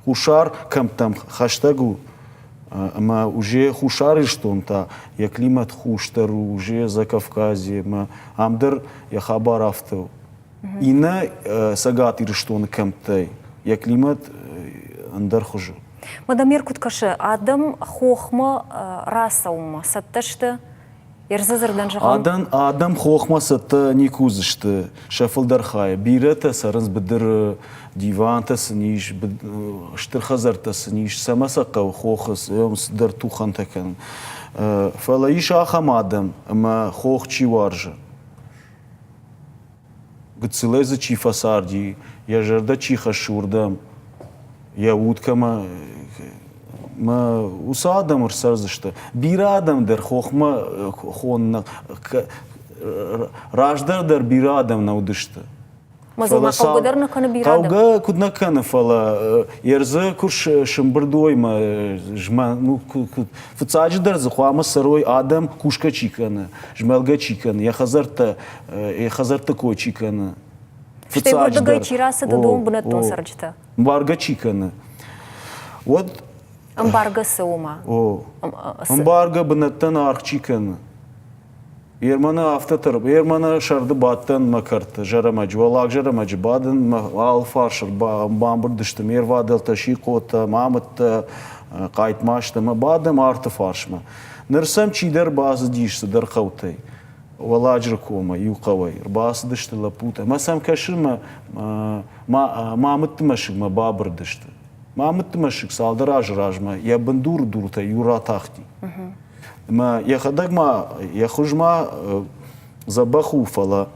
Хуссар кӕмттӕм хӕстӕг у ӕмӕ уже Хуссар Ирыстон та йӕ климат хусдӕр у, уже Закавказье ӕмӕ ам дӕр йӕ хабар афтӕ у. Иннӕ Цӕгат Ирыстоны кӕмттӕй йӕ климат ӕндӕр хуызы. Мадамир куыд кӕсы, адӕм хохмӕ рацӕуынмӕ цӕттӕ сты? Ерзӕдзырдӕн зӕгъӕм. Адӕм, адӕм хохмӕ цӕттӕ никуы уыдзысты сӕ фылдӕр хайы. Бирӕтӕ цӕрынц быдыры, дивантӕ сын ис, стыр хӕдзӕрттӕ сын ис, цӕмӕ сӕ хъӕуы хохы цыдӕр тухӕнтӕ кӕнын. Фӕлӕ ис ахӕм адӕм, ӕмӕ хох чи уарзы. Гыццылӕй дзы чи фӕцарди, йӕ зӕрдӕ чи хӕссы уырдӕм, йӕ уд кӕмӕ мӕ уыцы адӕм ӕрцӕрдзысты. Бирӕ адӕм дӕр хохмӕ хонны раздӕр дӕр бирӕ адӕм нӕ уыдысты. Мазылмӕ хъӕугӕ дӕр нӕ кӕны бирӕ адӕм? Хъӕугӕ куыд нӕ кӕны, фӕлӕ ердзы куы сымбырд уой мӕ ну, фыццаджыдӕр дзы хъуамӕ цӕрой адӕм, кусгӕ чи кӕны, змӕлгӕ чи кӕны, йӕ хӕдзӕрттӕ, йӕ хӕдзӕртты кой чи кӕны. Стӕй уырдыгӕй чи рацыд, уыдон бынӕттон цӕрджытӕ. Ӕмбаргӕ чи кӕны. Уӕд Ӕмбаргӕ цы у ма? О. Ӕмбаргӕ бынӕттӕн аргъ чи кӕны. Ерманы афтӕ тыр, Ерманы сӕрды бадтӕн мӕ кӕрты Зӕрӕмӕджы, уӕллаг Зӕрӕмӕджы бадын, мӕ алыфарс бамбырд сты ме рвадӕлтӕ, Сихъотӕ, Мамыттӕ, Хъайтмазтӕ мӕ бадӕм арты фарсмӕ. Ныр сӕм чидӕр бацыдис цыдӕр хъӕутӕй, Уӕлладжыры комӕй, иу хъӕуӕй. Ӕрбацыдысты лӕппутӕ. Мӕ сӕм кӕсын мӕ Мамытты мӕсыгмӕ бабырыдысты. Мамытты мӕсыг цалдӕр азы размӕ йӕ бындуры дуртӕй иу ратахти. Ӕмӕ йӕхӕдӕг ма йӕ хуыз ма дзӕбӕх у, фӕлӕ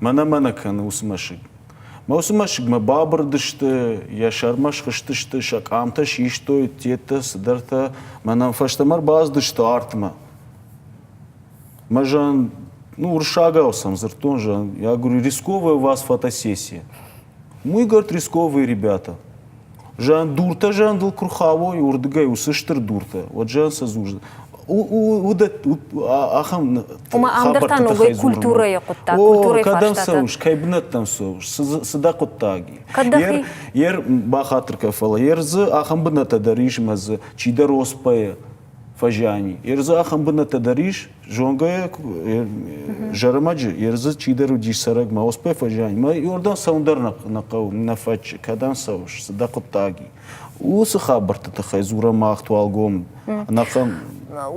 мӕнӕ-мӕнӕ кӕны уыцы мӕсыг. Мӕ уыцы мӕсыгмӕ бабырыдысты, йӕ сӕрмӕ схызтысты, сӕ къамтӕ систой, теттӕ, цыдӕртӕ. Мӕнӕн фӕстӕмӕ ӕрбацыдысты артмӕ. Мӕ зӕгъын, ну, уырыссагау сӕм дзырдтон, зӕгъын, я говорю, рисковая у вас фотосессия. Мы, говорит, рисковые ребята. Зӕгъын, дуртӕ зӕгъын куы рхауой, уырдыгӕй уыцы стыр дуртӕ, уӕд зӕгъын сӕ дзурдзӕн. Ахӕм Ома ам дӕр та ногӕй культурӕйы хъуыддаг, культурӕйы кӕдӕм цӕуыс, кӕй бынӕттӕм цӕуыс, цы дӕ хъуыддаг и? Ер бахатыр кӕ, фӕлӕ ер дзы ахӕм бынӕттӕ дӕр ис, ӕмӕ дзы чидӕр оспӕйы фӕзиани. Ер дзы ахӕм бынӕттӕ дӕр ис, зонгӕ зӕрӕмӕджы, ер дзы чидӕр уыдис цӕрӕг, мӕ оспӕ фӕзиани. Мӕ иордан цӕуын дӕр нӕ хъӕуы, нӕ фӕччы, кӕдӕм цӕуыс, цы дӕ хъуыддаг и? Уыцы хабӕртты тыххӕй дзурӕм мах Туалгом. Ӕнӕхъӕн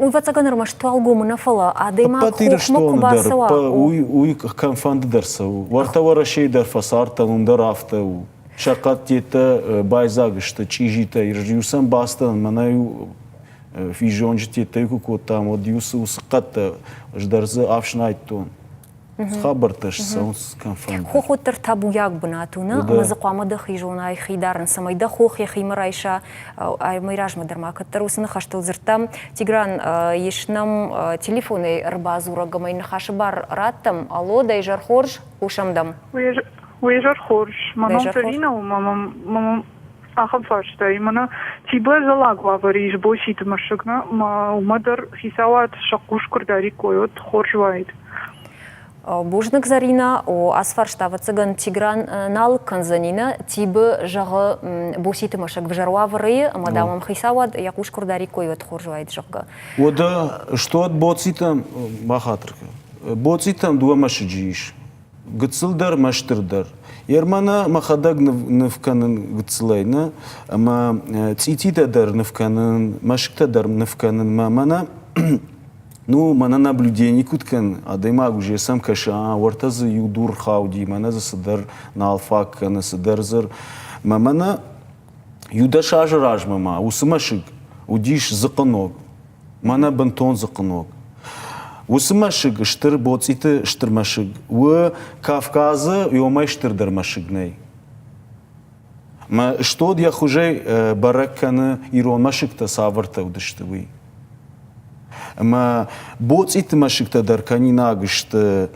Ӕвӕццӕгӕн ӕрмӕст Туалгомы нӕ, фӕлӕ адӕймаг хохмӕ куы бацӕуа. Уый, уый кӕмфӕнды дӕр цӕуы. Уӕртӕ Уӕрӕсейы дӕр фӕцардтӕн, уым дӕр афтӕ у. Сӕ хъӕдтеттӕ байдзаг сты чъизитӕ. Иу сӕм бацыдтӕн, мӕнӕ-иу физонджытеттӕй куы кодтам, уӕд-иу уыцы хъӕдтӕ ӕз дӕр дзы ӕфснайдтон. Хабӕрттӕ ссӕуынц кӕмфӕнды. Хох уӕддӕр табуйаг бынат у, нӕ? Ӕмӕ дзы хъуамӕ дӕхи зонай хи дарын, цӕмӕй дӕ хох йӕхимӕ райса. Ӕмӕ размӕ дӕр ма кӕддӕр уыцы ныхӕстыл дзырдтам. Тигран, ис нӕм телефонӕй ӕрбадзурӕг ӕмӕ йын ныхасы бар раттӕм. Алло, дӕ изӕр хорз, хъусӕм дӕм. Уе зӕр хорз. Мӕ ном Зарина у, мӕ ахӕм фарста и. Мӕнӕ Тибы ӕдзӕллаг уавӕры ис Боситы мӕсыг, нӕ? Мӕ уымӕ дӕр хицауад сӕ хъус куы рдариккой, уӕд хорз уаид. Бузныг, Зарина. О, ацы фарста, ӕвӕццӕгӕн, Тигран нал кӕндзӕни, нӕ? Тибы зӕгъы Боситы мӕсыг взӕр уавӕры и, ӕмӕ дам ӕм хицауад йӕ хъус куы рдариккой, уӕд хорз уаид, зӕгъгӕ. Уӕдӕ стод Боцитӕм бахатыр кӕн. Боцитӕм дыууӕ мӕсыджы ис. Гыццыл дӕр мӕ стыр дӕр. Ермӕнӕ мӕхӕдӕг ныв кӕнын гыццылӕй, нӕ? Ӕмӕ цъититӕ дӕр ныв кӕнын, мӕсыгтӕ дӕр ныв кӕнын. Мӕ мӕнӕ ну, мӕнӕ наблюдение куыд кӕн, адӕймаг уже сӕм кӕсы, а, уӕртӕ дзы иу дур хауди, мӕнӕ дзы цыдӕр нал фаг кӕны, цыдӕр дзы. Мӕ мӕнӕ иу дӕс азы размӕ ма уыцы мӕсыг уыдис дзыхъыног. Мӕнӕ бынтон дзыхъыног. Уыцы мӕсыг стыр боцъиты стыр мӕсыг у Кавказы уымӕй стырдӕр мӕсыг нӕй. Мӕ стод йӕ хуызӕй бӕрӕг кӕны ирон мӕсыгтӕ цавӕртӕ уыдысты, уый. Ӕмӕ боцъиты мӕсыгтӕ дӕр кӕнинаг сты,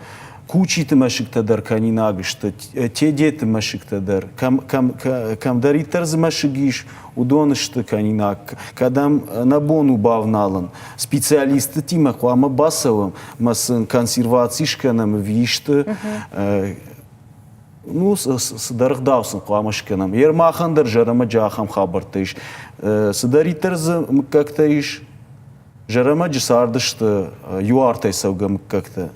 Кучиты мӕсыгтӕ дӕр кӕнинаг сты, Тедеты мӕсыгтӕ дӕр. Кӕм, кӕм, кӕмдӕриддӕр дзы мӕсыг ис, уыдон сты кӕнинаг. Кӕдӕм нӕ бон у бавналын, специалисттимӕ хъуамӕ бацӕуӕм, мӕ сын консерваци скӕнӕм ӕви исты ну, цыдӕр ӕгъдау сын хъуамӕ скӕнӕм. Ер махӕн дӕр зӕрӕмӕджы ахӕм хабӕрттӕ ис. Цыдӕриддӕр дзы мыггӕгтӕ ис, Зӕрӕмӕджы цардысты иу артӕй цӕугӕ мыггӕгтӕ.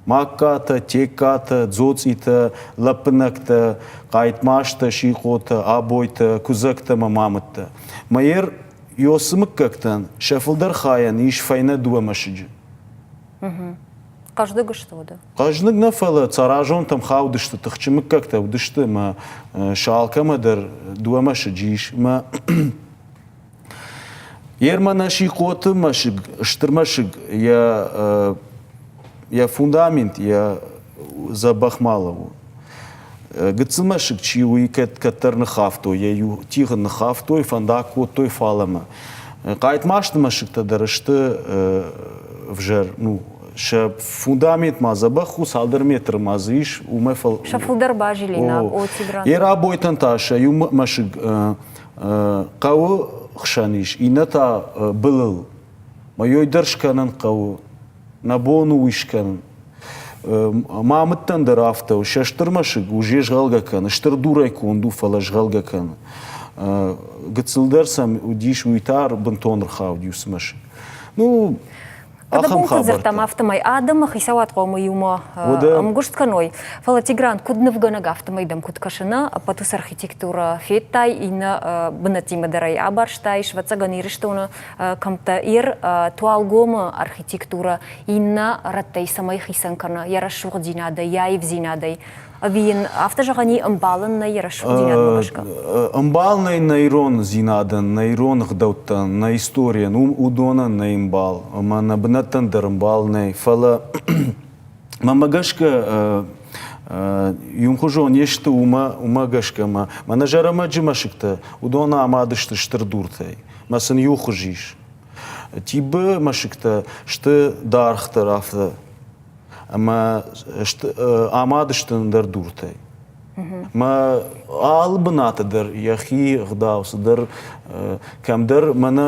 Магкатӕ, Теккатӕ, Дзоцъитӕ, Лӕппынӕгтӕ, Хъайтмазтӕ, Сихъотӕ, Абойтӕ, Куыдзӕгтӕ ӕмӕ Мамыттӕ. Мӕйӕр Йосы мыггӕгтӕн сӕ фылдӕр хайӕн ис фӕйнӕ дыууӕ мӕсыджы. Хъӕздыг сты уыды? Хъӕзныг нӕ, фӕлӕ Цӕразонтӕм хаудысты, тыхджын мыггӕгтӕ уыдысты ӕмӕ сӕ алкӕмӕ дӕр дыууӕ мӕсыджы ис. Ӕмӕ Ермӕнӕ Сихъоты мӕсыг, стыр мӕсыг, йӕ, йӕ фундамент, йӕ дзӕбӕх ма лӕууы. Гыццыл мӕсыг чи у, уый кӕд кӕддӕр ныххафтой, йӕ иу тигъы ныххафтой, фӕндаг кодтой фалӕмӕ. Хъайтмазты мӕсыгтӕ дӕр сты ӕвзӕр, ну, сӕ фундамент ма дзӕбӕх у, цалдӕр метры ма дзы ис, уымӕй фӕл... Сӕ фылдӕр базилинаг, о, Тигран. Ерабойтӕн та сӕ иу мӕсыг хъӕуы хсӕн ис, иннӕ та былыл. Мӕ дӕр скӕнын хъӕуы. Нӕ бон у уый скӕнын. Мамыттӕн дӕр афтӕ у. Сӕ стыр мӕсыг уже згъӕлгӕ кӕны. Стыр дурӕй конд у, фӕлӕ згъӕлгӕ кӕны. Гыццылдӕр сӕм уыдис, уый та бынтон ӕрхауди уыцы мӕсыг. Ну, Ахӕм дзырдтам, афтӕмӕй адӕмы хицауад хъуамӕ иумӕ ӕмгуыст кӕной. Фӕлӕ Тигран, куыд нывгӕнӕг, афтӕмӕй дӕм куыд кӕсы, нӕ ӕппӕт уыцы архитектурӕ федтай, иннӕ бынӕттимӕ дӕр ӕй абарстай, ӕвӕццӕгӕн Ирыстоны кӕмттӕ Ир Туалгомы архитектурӕ иннӕ рӕттӕй цӕмӕй хицӕн кӕны йӕ рӕсугъддзинадӕй, йӕ аивдзинадӕй? Ӕви йын афтӕ зӕгъӕн и, ӕмбал ын нӕй йӕ рӕсугъддзинадмӕ гӕсгӕ? Ӕмбал нӕй нӕ ирондзинадӕн, нӕ ирон ӕгъдӕуттӕн, нӕ историйӕн, уыдонӕн нӕй ӕмбал. Ӕмӕ нӕ бынӕттӕн дӕр ӕмбал нӕй. Фӕлӕ мӕнмӕ гӕсгӕ иумхуызон не сты, уымӕ, уымӕ гӕсгӕ мӕ мӕнӕ Зӕрӕмӕджы мӕсыгтӕ, уыдон амад сты стыр дуртӕй. Мӕ сын иу хуыз ис. Тибы мӕсыгтӕ сты даргъдӕр афтӕ ӕмӕ амад сты ӕндӕр дуртӕй. Мӕ алы бынаты дӕр йӕхи гъдау цыдӕр кӕмдӕр мӕнӕ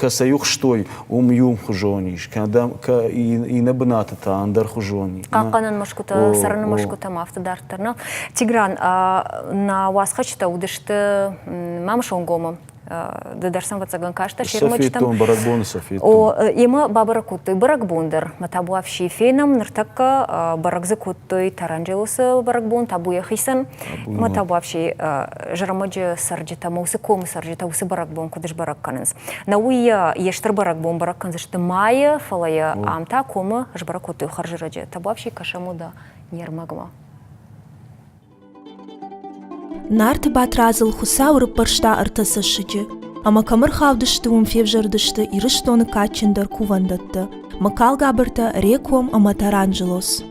кӕцӕй ухстой, уым иумхуызон ис, кӕдӕм иннӕ бынаты та ӕндӕрхуызон и. Хъахъхъӕнӕн мӕсгуытӕ, цӕрыны мӕсгуытӕм афтӕ дарддӕр нӕ. Тигран, нӕ уацхӕсджытӕ уыдысты Мамысонгомы ды дӕр сӕм ӕвӕццӕгӕн кастӕ се рмӕджытӕм. Сӕ бӕрӕгбоны сӕ федтон. О, емӕ бабӕрӕг кодтой бӕрӕгбон дӕр. Мӕ табуафси фенӕм ныртӕккӕ бӕрӕг дзы кодтой Таранджелосы бӕрӕгбон, табу йӕхицӕн. Мӕ табуафси Зӕрӕмӕджы цӕрджытӕ, уыцы комы цӕрджытӕ уыцы бӕрӕгбон куыд сбӕрӕг кӕнынц. Нӕ уый йе стыр бӕрӕгбон бӕрӕг кӕндзысты майы, фӕлӕ йӕ ам та комы сбӕрӕг кодтой хӕрзӕрӕджы. Табуафси кӕсӕм уӕдӕ не рмӕгмӕ. Нарты Батрадзыл Хуыцау ӕрыппӕрста ӕртӕ цӕссыджы, ӕмӕ кӕм ӕрхаудысты, уым февзӕрдысты Ирыстоны кадджындӕр кувӕндӕттӕ – Мыкалгабыртӕ, Реком ӕмӕ Таранджелос.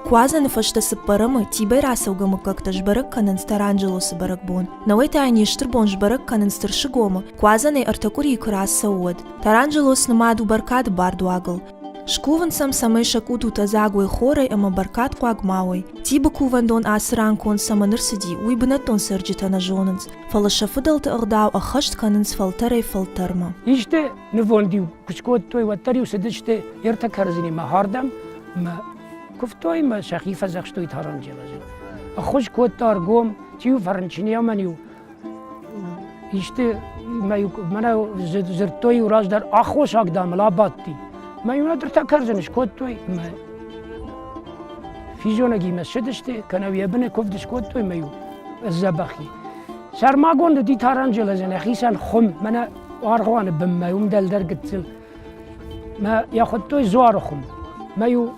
Куадзӕны фӕстӕ цыппӕрӕмы Тибӕй рацӕугӕ мыггӕгтӕ сбӕрӕг кӕнынц Таранджелосы бӕрӕгбон. Науӕй та йын йе стырбон сбӕрӕг кӕнынц Тырсыгомы, Куадзӕнӕй ӕртӕ къуырийы куы рацӕуы, уӕд. Таранджелос нымад у бӕркады бардуагыл. Скувынц сӕм, цӕмӕй сӕ къутутӕ дзаг уой хорӕй ӕмӕ бӕркадхъуаг ма уой. Тибы кувӕндон ацы ран конд цӕмӕн ӕрцыди, уый бынӕттон цӕрджытӕ нӕ зонынц, фӕлӕ сӕ фыдӕлты ӕгъдау ӕххӕст кӕнынц фӕлтӕрӕй-фӕлтӕрмӕ. Исты нывонд-иу куы скодтой, уӕддӕр-иу цыдысты ӕртӕ кӕрдзынимӕ хӕрдӕм мӕ куывтой мӕ сӕхи фӕдзӕхстой Таранджелозы. Ӕххуыс кодта ӕргом, чи-иу фӕрынчын ӕмӕ-иу исты мӕнӕ дзырдтой-иу раздӕр аххосаг дам ыл абадти. Мӕ иу нӕдыртӕ кӕрдзын скодтой мӕ физонӕгимӕ ссыдысты, кӕнӕ йӕ быны куывд скодтой мӕ иу сдзӕбӕх и. Сӕрмагонд уыди Таранджелозӕн йӕхицӕн хуым, мӕнӕ аргъуаны бынмӕ, уым дӕлдӕр гыццыл. Мӕ йӕ хуыдтой дзуары хуым. Мӕ-иу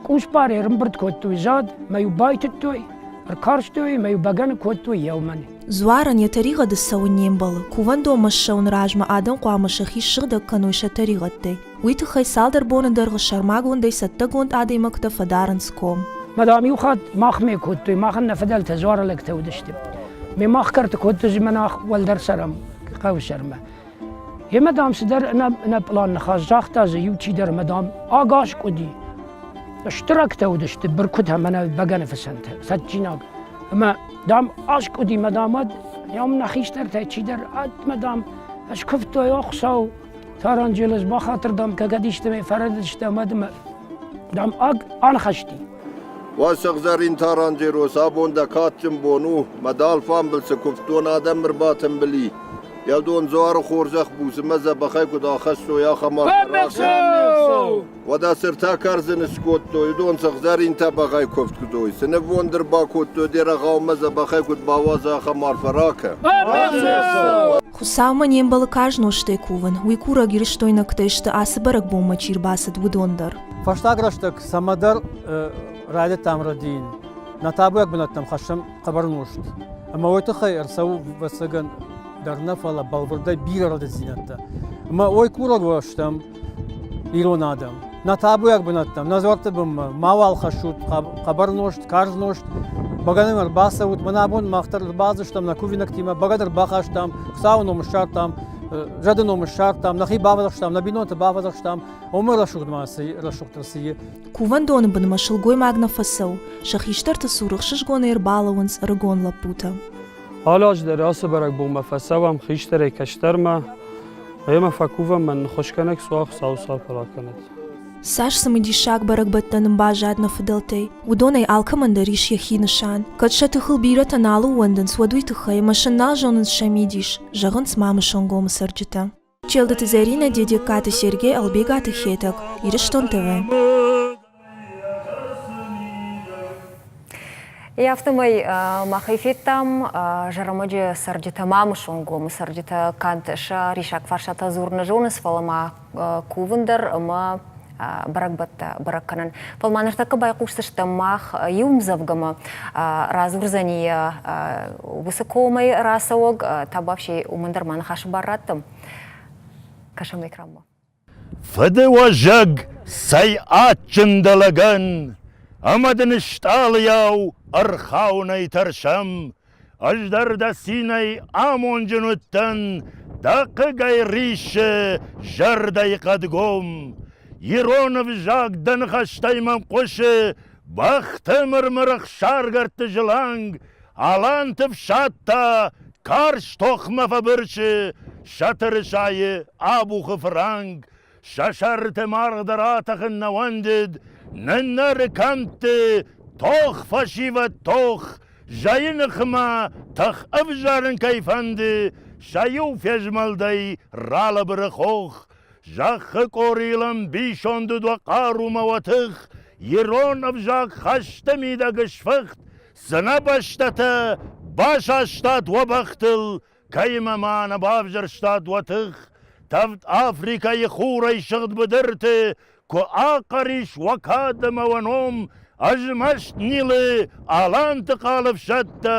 къусбарӕй ӕрӕмбырд кодтой зад, мӕ-иу байтыдтой, ӕркарстой, мӕ-иу бӕгӕны кодтой еумӕн. Дзуарӕн йӕ тӕригъӕды цӕуын не мбӕлы. Кувӕндонмӕ ссӕуын размӕ адӕм хъуамӕ сӕхи ссыгъдӕг кӕной сӕ тӕригъӕдтӕй. Уый тыххӕй цалдӕр боны дӕргъы сӕрмагондӕй цӕттӕгонд адӕймӕгтӕ фӕдарынц ком. Мадам иу хатт махмӕ кодтой, махӕн нӕ фыдӕлтӕ дзуары лӕгтӕ уыдысты. Ме мах кӕрты кодтой, мӕнӕ уӕлдӕр цӕрӕм хъӕуы сӕрмӕ. Емӕ, дам, цыдӕр ӕнӕпълан ныхас загъта дзы иу чидӕр ӕмӕ, дам, аг аскъуыди. Стыр ӕгтӕ уыдысты быркуытӕ мӕнӕ бӕгӕныфыцӕнтӕ, цӕджджинаг. Ӕмӕ, дам, аскъуыди мӕ, дам, уӕд йӕм нӕ хистӕртӕй чидӕр ӕд мӕ, дам, скуывтой, о Хуыцау, Таранджелос, бахатыр, дам, кӕд истӕмӕй фӕрӕдыдысты ӕмӕ, дам, аг анхӕсти. Уӕ сыгъзӕрин Таранджерос, абон дӕ кадджын бон у, мӕ дӕлфамбыл цы куывддон адӕм ӕрбатымбыл и, Йӕ дон дзуары хорзӕх буцымӕ дзӕбӕхӕй куыд ахӕссой, ахӕм арфӕ Уӕдӕ цы ртӕ кӕрдзыны скодтой, уыдон сыгъзӕрин тӕбӕгъӕй куывд куыдой, цы нывонд ӕрбакодтой, де рӕгъаумӕ дзӕбӕхӕй куыд бауадза, ахӕм арфӕ ракӕ. Хуыцаумӕ не мбӕлы карз нозтӕй кувын, уый курӕг ирыстойнӕгтӕй сты ацы бӕрӕгбонмӕ чи рбацыд, уыдон дӕр. Фӕстаг рӕстӕг цӕмӕдӕр райдыдтам рӕдийын. Нӕ табуйаг бынӕттӕм хӕссӕм хъӕбӕр нозт. Ӕмӕ уый тыххӕй ӕрцӕуы, ӕвӕццӕгӕн, дӕр нӕ, фӕлӕ бӕлвырдӕй бирӕ рӕдыддзинӕдтӕ. Ӕмӕ уый курӕг стӕм ирон адӕм. Нӕ табуйаг бынӕттӕм, нӕ дзуӕртты бынмӕ мауал хӕссут хъӕбӕр нозт, карз нозт, бӕгӕнымӕ ӕрбацӕут. Мӕнӕ абон мах дӕр ӕрбацыдыстӕм нӕ кувинӕгтимӕ, бӕгӕны ӕрбахастам, Хуыцауы ном ссардтам, зӕды ном ссардтам, нӕхи бафӕдзӕхстам, нӕ бинонты бафӕдзӕхстам. Уымӕй рӕсугъд ма цы рӕсугъддӕр цы и. Кувӕндоны бынмӕ сылгоймаг нӕ фӕцӕуы, сӕ хистӕрты цур ӕхсызгонӕй ӕрбалӕууынц ӕрыгон лӕппутӕ. Алы аз дӕр ацы бӕрӕгбонмӕ фӕцӕуӕм хистӕрӕй кӕстӕрмӕ, ӕмӕ фӕкувӕм мӕн ныххуысгӕнӕг суа Хуыцауы сӕрфы ракӕнӕд. Цас цымыдисаг бӕрӕгбӕттӕ нын баззад нӕ фыдӕлтӕй, уыдонӕй алкӕмӕн дӕр ис йӕхи нысан. Кӕд сӕ тыхыл бирӕтӕ нал ӕууӕндынц, уӕд уый тыххӕй ӕмӕ сын нал зонынц сӕ мидис, зӕгъынц Мамысонгомы цӕрджытӕ. Челдыты Зӕринӕ, Дедегкаты Сергей, Ӕлбегаты Хетӕг, Ирыстон ТВ. Афтӕмӕй махӕй федтам Зӕрӕмӕджы цӕрджытӕ, Мамысонгомы цӕрджытӕ канд сӕ риссаг фарстатӕ дзурын нӕ зонынц, фӕлӕ ма кувын дӕр ӕмӕ бӕрӕгбӕттӕ бӕрӕг кӕнын. Фӕлӕ ма ныртӕккӕ байхъусдзыстӕм мах иу ӕмдзӕвгӕмӕ, радзурдзӕни йӕ уыцы комӕй рацӕуӕг Табуафси, уымӕн дӕр ма ныхасы бар раттӕм. Кӕсӕм экранмӕ. Фыдыуӕзӕг цӕй адджын дӕ лӕгӕн, ӕмӕ дын стъалыйау ӕрхауынӕй тӕрсӕм. Ӕз дӕр дӕ цинӕй амонджын уыдтӕн, дӕ хъыгӕй риссы зӕрдӕйы хъӕдгом. Ирон ӕвзаг дӕ ныхӕстӕй мӕм хъуысы, бӕхты мыр-мыр ӕхсаргӕрдты зыланг, Аланты фсад та карз тохмӕ фӕбырсы, сӕ тырысайы абухы фыранк, сӕ сӕрты маргъ дӕр атӕхын нӕ уӕндыд, ныннӕры кӕмтты тох, фӕсивӕд, тох, зӕйы ныхмӕ тых ӕвзарын кӕй фӕнды, сӕ иу фезмӕлдӕй ралӕбыры хох, Зӕххы къорийыл ӕмбисонд уыд уӕ хъару мӕ уӕ тых, ирон ӕвзаг хӕсты мидӕг сфыхт, цы нӕ бӕстӕтӕ басастат уӕ бӕхтыл, кӕимӕ ма нӕ бавзӕрстат уӕ тых, тӕвд Африкӕйы хурӕй сыгъд быдырты куы ахъӕр ис уӕ кад ӕмӕ уӕ ном, ӕзмӕст Нилы аланты хъал ӕфсӕдтӕ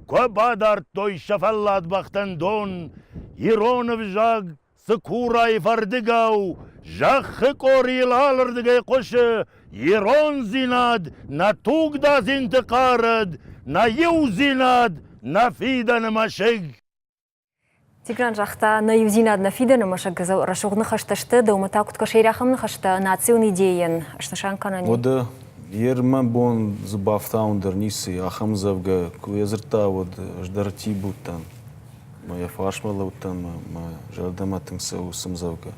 куы бадардтой сӕ фӕллад бӕхтӕн дон, ирон ӕвзаг Цыкурайы фӕрдыгау зӕххы къорийыл алырдыгӕй хъуысы ирондзинад, нӕ тугдадзинты хъарӕд, нӕ иудзинад, нӕ фидӕны мӕсыг. Тигран загъта, нӕ иудзинад, нӕ фидӕны мӕсыг рӕсугъд ныхӕстӕ сты, дӕумӕ та куыд кӕсай ахӕм ныхӕстӕ национ идейӕн снысан кӕнӕн? Уӕдӕ йе рмӕ бон дзы бафтауын дӕр ницы, ахӕм дзӕвгӕ куы йӕ дзырдта, уӕд ӕз дӕр тиб уыдтӕн. Мӕ йӕ фарсмӕ лӕудтӕн, мӕ зӕрдӕмӕ тынг цӕуы уыцы ӕмдзӕвгӕ.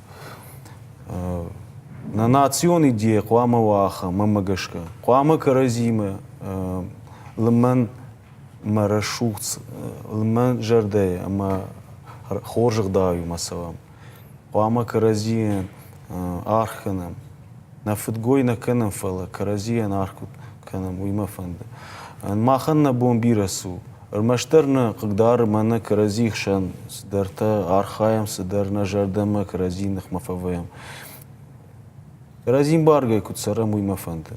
Нӕ национ идея хъуамӕ уа ахӕм, мӕнмӕ гӕсгӕ. Хъуамӕ кӕрӕдзимӕ лымӕн мӕ рӕсугъд лымӕн зӕрдӕйы ӕмӕ хорз ӕгъдауимӕ цӕуӕм. Хъуамӕ кӕрӕдзийӕн аргъ кӕнӕм. Нӕ фыдгой нӕ кӕнӕм, фӕлӕ кӕрӕдзийӕн аргъ кӕнӕм, уый мӕ фӕнды. Махӕн нӕ бон бирӕ цы у. Ӕрмӕстдӕр нӕ хъыгдары мӕнӕ кӕрӕдзи хсӕн цыдӕртӕ архайӕм, цыдӕр нӕ зӕрдӕмӕ кӕрӕдзи ныхмӕ фӕвӕйӕм. Кӕрӕдзи ӕмбаргӕ куыд цӕрӕм, уый мӕ фӕнды.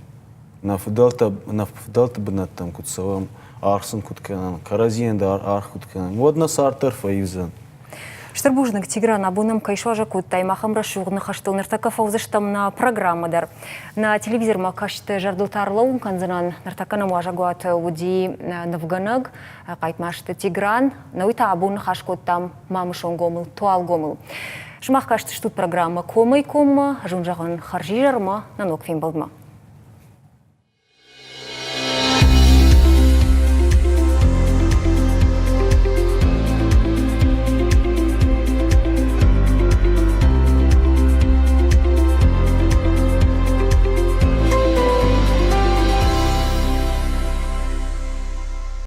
Нӕ фыдӕлтӕ, нӕ фыдӕлты бынӕттӕм куыд цӕуӕм, аргъ сын куыд кӕнӕм, кӕрӕдзийӕн дӕр аргъ куыд кӕнӕм, уӕд нӕ цард дӕр фӕивдзӕн. Стыр бузныг, Тигран, абон нӕм кӕй суазӕг кодтай, махӕм рӕсугъд ныхӕстыл ныртӕккӕ фӕуыдзыстӕм нӕ программӕ дӕр. Нӕ телевизормӕ кӕсты зӕрдыл та ӕрлӕууын кӕндзынӕн, ныртӕккӕ нӕм уазӕгуаты уыди нывгӕнӕг Хъайтмазты Тигран, нӕ уый та абон ныхас кодтам Мамысонгомыл, Туалгомыл. Сымах кастыстут программӕ Комӕй коммӕ, ӕз уын зӕгъын хӕрзизӕрмӕ, нӕ ног фембӕлдмӕ.